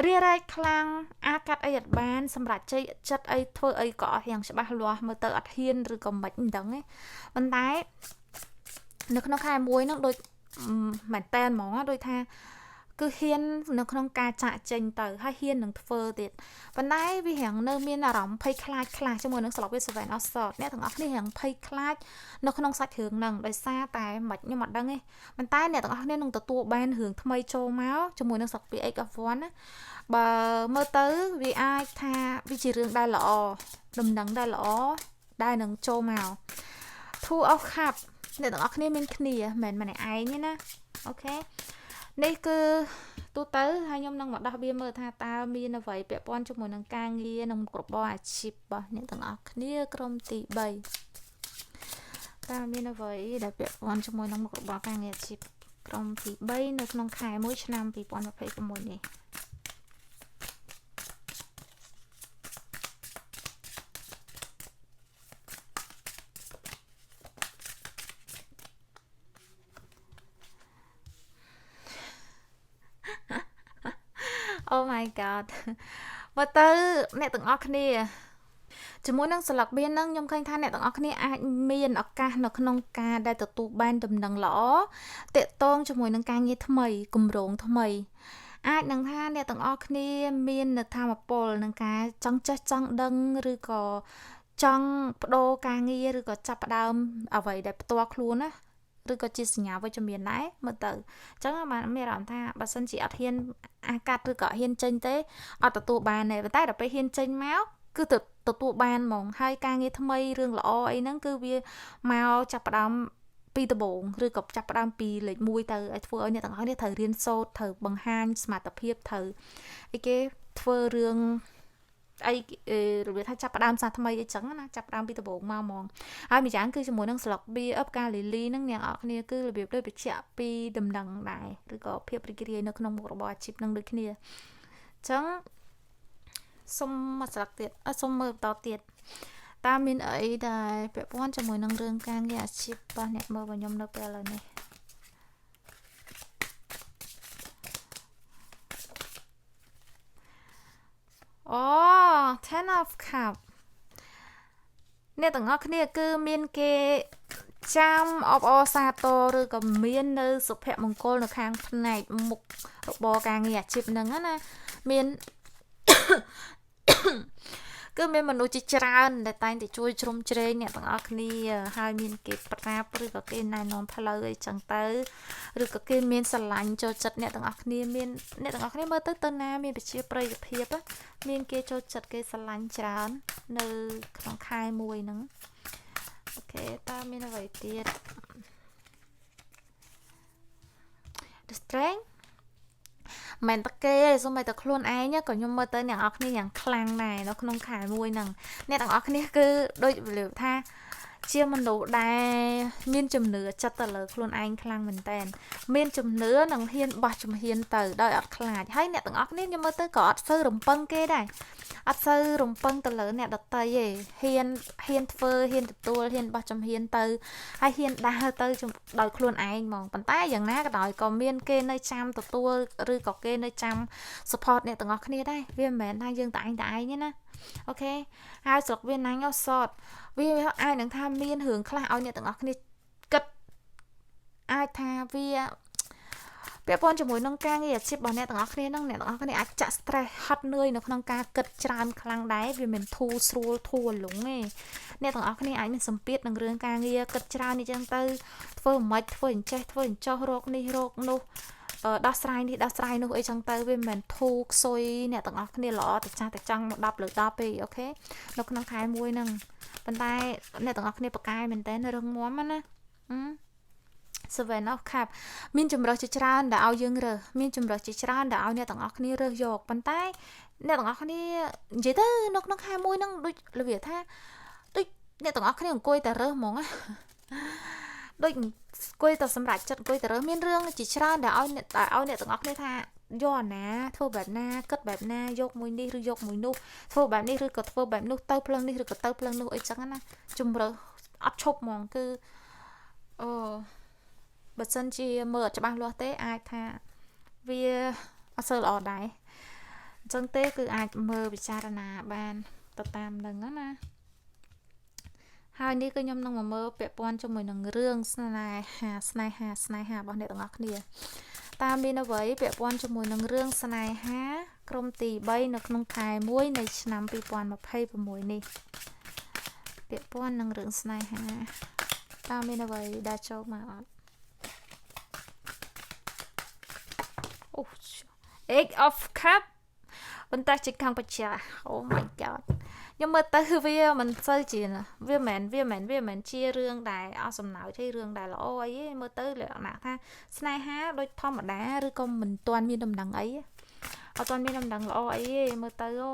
រារែកខ្លាំងអាកាត់អីអត់បានសម្រាប់ចិត្តអីធ្វើអីក៏អត់យ៉ាងច្បាស់លាស់មើលទៅអត់ហ៊ានឬក៏មិនមិនដឹងទេប៉ុន្តែនៅក្នុងខែមួយហ្នឹងដូចមែនតែនហ្មងដូចថាគឺហ៊ាននៅក្នុងការចាក់ចេញទៅហើយហ៊ាននឹងធ្វើទៀតប៉ុន្តែវារាងនៅមានអារម្មណ៍ភ័យខ្លាចខ្លះជាមួយនឹងស្លុកវា Seven of Swords អ្នកទាំងអស់គ្នារាងភ័យខ្លាចនៅក្នុងសាច់រឿងហ្នឹងដោយសារតែមិនខ្ញុំអត់ដឹងទេប៉ុន្តែអ្នកទាំងអស់គ្នានឹងទទួលបានរឿងថ្មីចូលមកជាមួយនឹងស្លុកវា Eight of One ណាបើមើលទៅវាអាចថាវាជារឿងដែលល្អដំណឹងដែលល្អដែលនឹងចូលមក Two of Cup អ្នកទាំងអស់គ្នាមានគ្នាមិនមែនម្នាក់ឯងទេណា okay នេះគឺទូទៅហើយខ្ញុំនឹងមកដោះវាមើលថាតើមានអ្វីពាក់ព័ន្ធជាមួយនឹងការងារនិងមុខរបរអាជីពរបស់អ្នកទាំងអស់គ្នាក្រុមទី3តើមានអ្វីដែលពាក់ព័ន្ធជាមួយនឹងមុខរបរការងារអាជីពក្រុមទី3នៅក្នុងខែ1ឆ្នាំ2026នេះ Oh my god មើលទៅអ្នកទាំងអស់គ្នាជាមួយនឹងស្លឹកបៀនហ្នឹងខ្ញុំឃើញថាអ្នកទាំងអស់គ្នាអាចមានឱកាសនៅក្នុងការដែលទទួលបានដំណឹងល្អតាក់ទងជាមួយនឹងការងារថ្មីគម្រោងថ្មីអាចនឹងថាអ្នកទាំងអស់គ្នាមាននៅធម៌ពលនឹងការចង់ចេះចង់ដឹងឬក៏ចង់បដូរការងារឬក៏ចាប់ផ្ដើមអ្វីដែលផ្ទាល់ខ្លួនណាឬក៏ជាសញ្ញាវិជ្ជមានដែរមើលទៅអញ្ចឹងបានមានអារម្មណ៍ថាបើសិនជាអត់ហ៊ានអាកាត់ឬក៏ហ៊ានចេញទេអត់ទទួលបានទេប៉ុន្តែដល់ពេលហ៊ានចេញមក គឺទៅទទួលបានហ្មងហើយការងារថ្មីរឿងល្អអីហ្នឹងគឺវាមកចាប់ផ្ដើមពីដំបូងឬក៏ចាប់ផ្ដើមពីលេខ1ទៅឲ្យធ្វើឲ្យអ្នកទាំងអស់គ្នាត្រូវរៀនសូត្រត្រូវបង្ហាញសមត្ថភាពត្រូវអីគេធ្វើរឿងអីរបៀបថាចាប់ផ្ដើមសាថ្មីអីចឹងណាចាប់ផ្ដើមពីដំបូងមកហ្មងហើយម្យ៉ាងគឺជាមួយនឹងស្លឹកបៀផ្កាលីលីហ្នឹងអ្នកនរគ្នាគឺរបៀបដូចបញ្ជាក់ពីដំណឹងដែរឬក៏ភាពរីករាយនៅក្នុងមុខរបរអាជីពហ្នឹងដូចគ្នាអញ្ចឹងសុំមួយស្លឹកទៀតសុំមើលបន្តទៀតតើមានអីដែលពាក់ព័ន្ធជាមួយនឹងរឿងការងារអាជីពរបស់អ្នកមើលរបស់ខ្ញុំនៅពេលឥឡូវនេះអូ Ten of Cup អ្នកទាំងអស់គ្នាគឺមានគេចាំអបអរសាទរឬក៏មាននៅសុភមង្គលនៅខាងផ្នែកមុខរបរការងារអាជីពហ្នឹងណាមានគឺមានមនុស្សជាច្រើនដែលតែងតែជួយជ្រោមជ្រែងអ្នកទាំងអស់គ្នាហើយមានគេប្រាប់ឬក៏គេណែនាំផ្លូវអីចឹងទៅឬក៏គេមានស្រឡាញ់ចូលចិត្តអ្នកទាំងអស់គ្នាមានអ្នកទាំងអស់គ្នាមើលទៅទៅណាមានប្រជាប្រិយភាពមានគេចូលចិត្តគេស្រឡាញ់ច្រើននៅក្នុងខែមួយហ្នឹង okay តើមានអ្វីទៀត The Strength មិនតែគេទេសូម្បីតែខ្លួនឯងក៏ខ្ញុំមើលទៅអ្នកនរគ្នាយ៉ាងខ្លាំងដែរនៅក្នុងខែមួយហ្នឹងអ្នកទាំងអស់គ្នាគឺដូចរបៀបថាជាមនុស្សដែលមានជំនឿចិត្តទៅលើខ្លួនឯងខ្លាំងមែនតើមានជំនឿនិងហ៊ានបោះជំហានទៅដោយអត់ខ្លាចហើយអ្នកទាំងអស់គ្នាខ្ញុំមើលទៅក៏អត់សូវរំពឹងគេដែរអត់សូវរំពឹងទៅលើអ្នកដទៃទេហ៊ានហ៊ានធ្វើហ៊ានទទួលហ៊ានបោះជំហានទៅហើយហ៊ានដើរទៅដោយខ្លួនឯងហ្មងប៉ុន្តែយ៉ាងណាក៏ដោយក៏មានគេនៅចាំទទួលឬក៏គេនៅចាំ support អ្នកទាំងអស់គ្នាដែរវាមិនមែនថាយើងតែឯងតែឯងទេណាokay ហើយស្រុកវាណាញ់អសតវាអាចនឹងថាមានរឿងខ្លះឲ្យអ្នកទាំងអស់គ្នាគិតអាចថាវាពាក់ព័ន្ធជាមួយនឹងការងារអាជីពរបស់អ្នកទាំងអស់គ្នានឹងអ្នកទាំងអស់គ្នាអាចចាក់ stress ហត់នឿយនៅក្នុងការគិតច្រើនខ្លាំងដែរវាមិនធូរស្រួលធូរលងទេអ្នកទាំងអស់គ្នាអាចមានសម្ពាធនឹងរឿងការងារគិតច្រើននេះចឹងទៅធ្វើមិនធ្វើអញ្ចេះធ្វើអញ្ចោះរោគនេះរោគនោះដោះស្រាយនេះដោះស្រាយនោះអីចឹងទៅវាមិនមែនធូរខ្សុយអ្នកទាំងអស់គ្នាល្អតែចាស់តែចង់មក10លើ10ទេokay នៅក្នុងខែមួយហ្នឹងប៉ុន្តែអ្នកទាំងអស់គ្នាប្រកែមែនតើរឹងមាំណា Seven of Cup មានជំរើសជាច្រើនដែលឲ្យយើងរើសមានជំរើសជាច្រើនដែលឲ្យអ្នកទាំងអស់គ្នារើសយកប៉ុន្តែអ្នកទាំងអស់គ្នានិយាយទៅនៅក្នុងខែមួយហ្នឹងដូចរបៀបថាដូចអ្នកទាំងអស់គ្នាអង្គុយតែរើសហ្មងណាដូចអង្គុយតែសម្រាប់ចិត្តអង្គុយតែរើសមានរឿងជាច្រើនដែលឲ្យអ្នកដែលឲ្យអ្នកទាំងអស់គ្នាថាយកអាណាធ្វើបែបណាគិតបែបណាយកមួយនេះឬយកមួយនោះធ្វើបែបនេះឬក៏ធ្វើបែបនោះទៅផ្លឹងនេះឬក៏ទៅផ្លឹងនោះអីចឹងណាជំរើសអត់ឈប់ហ្មងគឺអូបើសិនជាមើលអត់ច្បាស់លាស់ទេអាចថាវាអត់សូវល្អដែរអញ្ចឹងទេគឺអាចមើលពិចារណាបានទៅតាមនឹងណាហើយនេះគឺខ្ញុំនឹងមកមើលពាក់ព័ន្ធជាមួយនឹងរឿងស្នេហាស្នេហាស្នេហារបស់អ្នកទាំងអស់គ្នាតើមានអ្វីពាក់ព័ន្ធជាមួយនឹងរឿងស្នេហាក្រុមទី3នៅក្នុងខែ1នៃឆ្នាំ2026នេះពាក់ព័ន្ធនឹងរឿងស្នេហាតើមានអ្វីដែលចូលមកអត់អូ Eight of Cup ប៉ុន្តែជាខាងបច្ចា Oh my god ខ្ញុំមើលទៅវាមិនសូវជាវាមិនវាមិនវាមិនជារឿងដែលអស់សំណើចទេរឿងដែលល្អអីទេមើលទៅលក្ខណៈថាស្នេហាដូចធម្មតាឬក៏មិនទាន់មានដំណឹងអីអត់ទាន់មានដំណឹងល្អអីទេមើលទៅអូ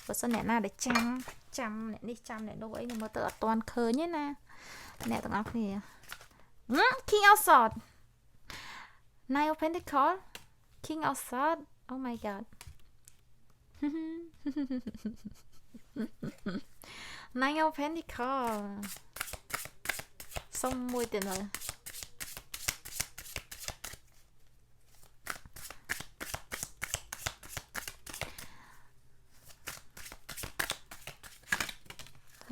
បើសិនអ្នកណាដែលចាំចាំអ្នកនេះចាំអ្នកនោះអីខ្ញុំមើលទៅអត់ទាន់ឃើញទេណាអ្នកទាំងអស់គ្នា King of Swords Nine of Pentacles King of Swords Oh my god Nine of Pentacles សុំមួយទៀតមើល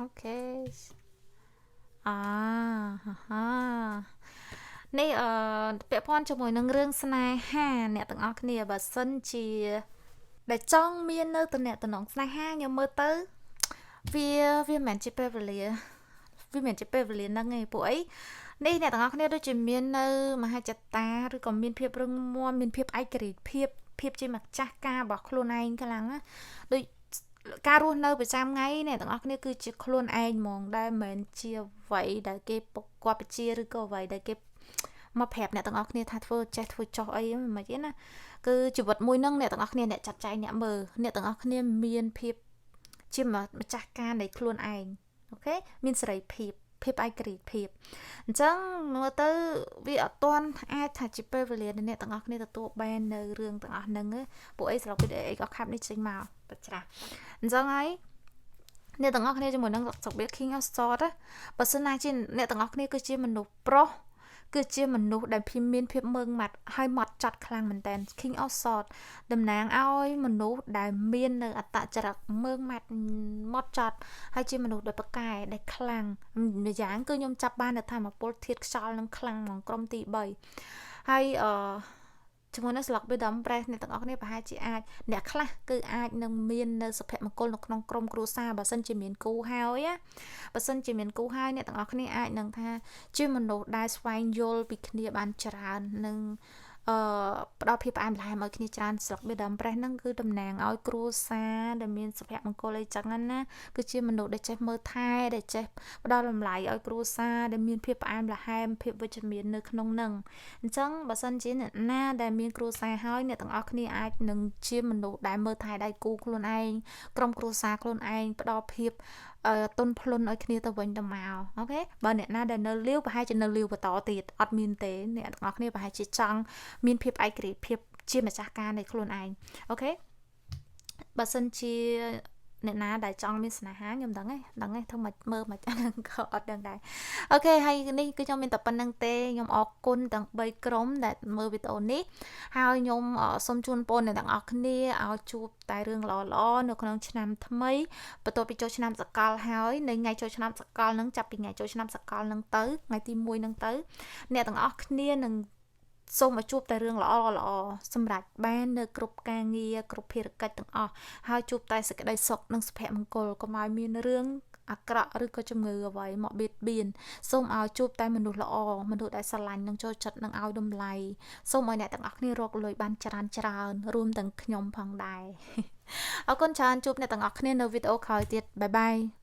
okay អាហានេះអឺពាក់ព័ន្ធជាមួយនឹងរឿងស្នេហាអ្នកទាំងអស់គ្នាបើសិនជាដែលចង់មាននៅតំណតំណងស្នេហាខ្ញុំមើលទៅវាវាមិនមែនជាពេលវេលាវាមិនមែនជាពេលវេលាហ្នឹងឯងពួកអីនេះអ្នកទាំងអស់គ្នាដូចជាមាននៅមហិច្ឆតាឬក៏មានភាពរឹងមាំមានភាពឯករាជ្យភាពភាពជាម្ចាស់ការរបស់ខ្លួនឯងខ្លាំងណាដូច ការរស់នៅប្រចាំថ្ងៃអ្នកទាំងអស់គ្នាគឺជាខ្លួនឯងហ្មងដែលមិនមែនជាអ្វីដែលគេគាត់បជាឬក៏អ្វីដែលគេមកប្រាប់អ្នកទាំងអស់គ្នាថាធ្វើចេះធ្វើចោះអីមិនទេណាគឺជីវិតមួយហ្នឹងអ្នកទាំងអស់គ្នាអ្នកចាត់ចែងអ្នកមើលអ្នកទាំងអស់គ្នាមានភាពជាម្ចាស់ការនៃខ្លួនឯង okay មានសេរីភាពភាពឯករាជ្យភាពអញ្ចឹងមើលទៅវាអត់ទាន់អាចថាជាពេលវេលាដែលអ្នកទាំងអស់គ្នាទទួលបាននៅរឿងទាំងអស់ហ្នឹងពួកអីស្រុកពីអីក៏ខាប់នេះចេញមកបច្រាស់អញ្ចឹងហើយអ្នកទាំងអស់គ្នាជាមួយនឹងសុខ King of Swords បើសិនណាជាអ្នកទាំងអស់គ្នាគឺជាមនុស្សប្រុសគឺជាមនុស្សដែលមានភាពមើងម៉ាត់ហើយម៉ត់ចត់ខ្លាំងមែនតើ King of Swords តំណាងឲ្យមនុស្សដែលមាននៅអត្តចរិតមើងម៉ាត់ម៉ត់ចត់ហើយជាមនុស្សដែលប្រកែដែលខ្លាំងម្យ៉ាងគឺខ្ញុំចាប់បាននៅធម្មពលធាតុខ្យល់នឹងខ្លាំងហ្មងក្រុមទី3ហើយអឺជាមួយនឹងស្លឹក Wisdom Press អ្នកទាំងអស់គ្នាប្រហែលជាអាចអ្នកខ្លះគឺអាចនឹងមាននៅសុភមង្គលនៅក្នុងក្រុមគ្រួសារបើសិនជាមានគូហើយណាបើសិនជាមានគូហើយអ្នកទាំងអស់គ្នាអាចនឹងថាជាមនុស្សដែលស្វែងយល់ពីគ្នាបានច្រើននិងអឺផ្ដល់ភាពផ្អែមល្ហែមឲ្យគ្នាច្រើនស្លឹកបេដាំប្រេះហ្នឹងគឺតំណាងឲ្យគ្រួសារដែលមានសុភមង្គលអីចឹងណាគឺជាមនុស្សដែលចេះមើលថែដែលចេះផ្ដល់តម្លៃឲ្យគ្រួសារដែលមានភាពផ្អែមល្ហែមភាពវិជ្ជមាននៅក្នុងហ្នឹងអញ្ចឹងបើសិនជាអ្នកណាដែលមានគ្រួសារហើយអ្នកទាំងអស់គ្នាអាចនឹងជាមនុស្សដែលមើលថែដៃគូខ្លួនឯងក្រុមគ្រួសារខ្លួនឯងផ្ដល់ភាពទុនភ្លុនឲ្យគ្នាទៅវិញទៅមក okay បើអ្នកណាដែលនៅលាវប្រហែលជានៅលាវបន្តទៀតអត់មានទេអ្នកទាំងអស់គ្នាប្រហែលជាចង់មានភាពឯករាជ្យភាពជាម្ចាស់ការនៃខ្លួនឯង okay បើសិនជាអ្នកណាដែលចង់មានស្នេហាខ្ញុំដឹងហើយដឹងហើយធ្វើមិនមើលមិនហ្នឹងក៏អត់ដឹងដែរ okay ហើយនេះគឺខ្ញុំមានតែប៉ុណ្្នឹងទេខ្ញុំអរគុណទាំង3ក្រុមដែលមើលវីដេអូនេះហើយខ្ញុំសូមជូនពរអ្នកទាំងអស់គ្នាឲ្យជួបតែរឿងល្អៗនៅក្នុងឆ្នាំថ្មីបន្ទាប់ពីចូលឆ្នាំសកលហើយនៅថ្ងៃចូលឆ្នាំសកលហ្នឹងចាប់ពីថ្ងៃចូលឆ្នាំសកលហ្នឹងទៅថ្ងៃទី1ហ្នឹងទៅអ្នកទាំងអស់គ្នានឹងសូមឲ្យជួបតែរឿងល្អល្អសម្រាប់បាននៅគ្រប់ការងារគ្រប់ភារកិច្ចទាំងអស់ហើយជួបតែសេចក្តីសុខនិងសុភមង្គលកុំឲ្យមានរឿងអាក្រក់ឬក៏ជំងឺអ្វីមកបៀតបៀនសូមឲ្យជួបតែមនុស្សល្អមនុស្សដែលស្រឡាញ់និងចូលចិត្តនិងឲ្យតម្លៃសូមឲ្យអ្នកទាំងអស់គ្នារកលុយបានច្រើនច្រើនរួមទាំងខ្ញុំផងដែរអរគុណច្រើនជួបអ្នកទាំងអស់គ្នានៅវីដេអូក្រោយទៀត bye bye.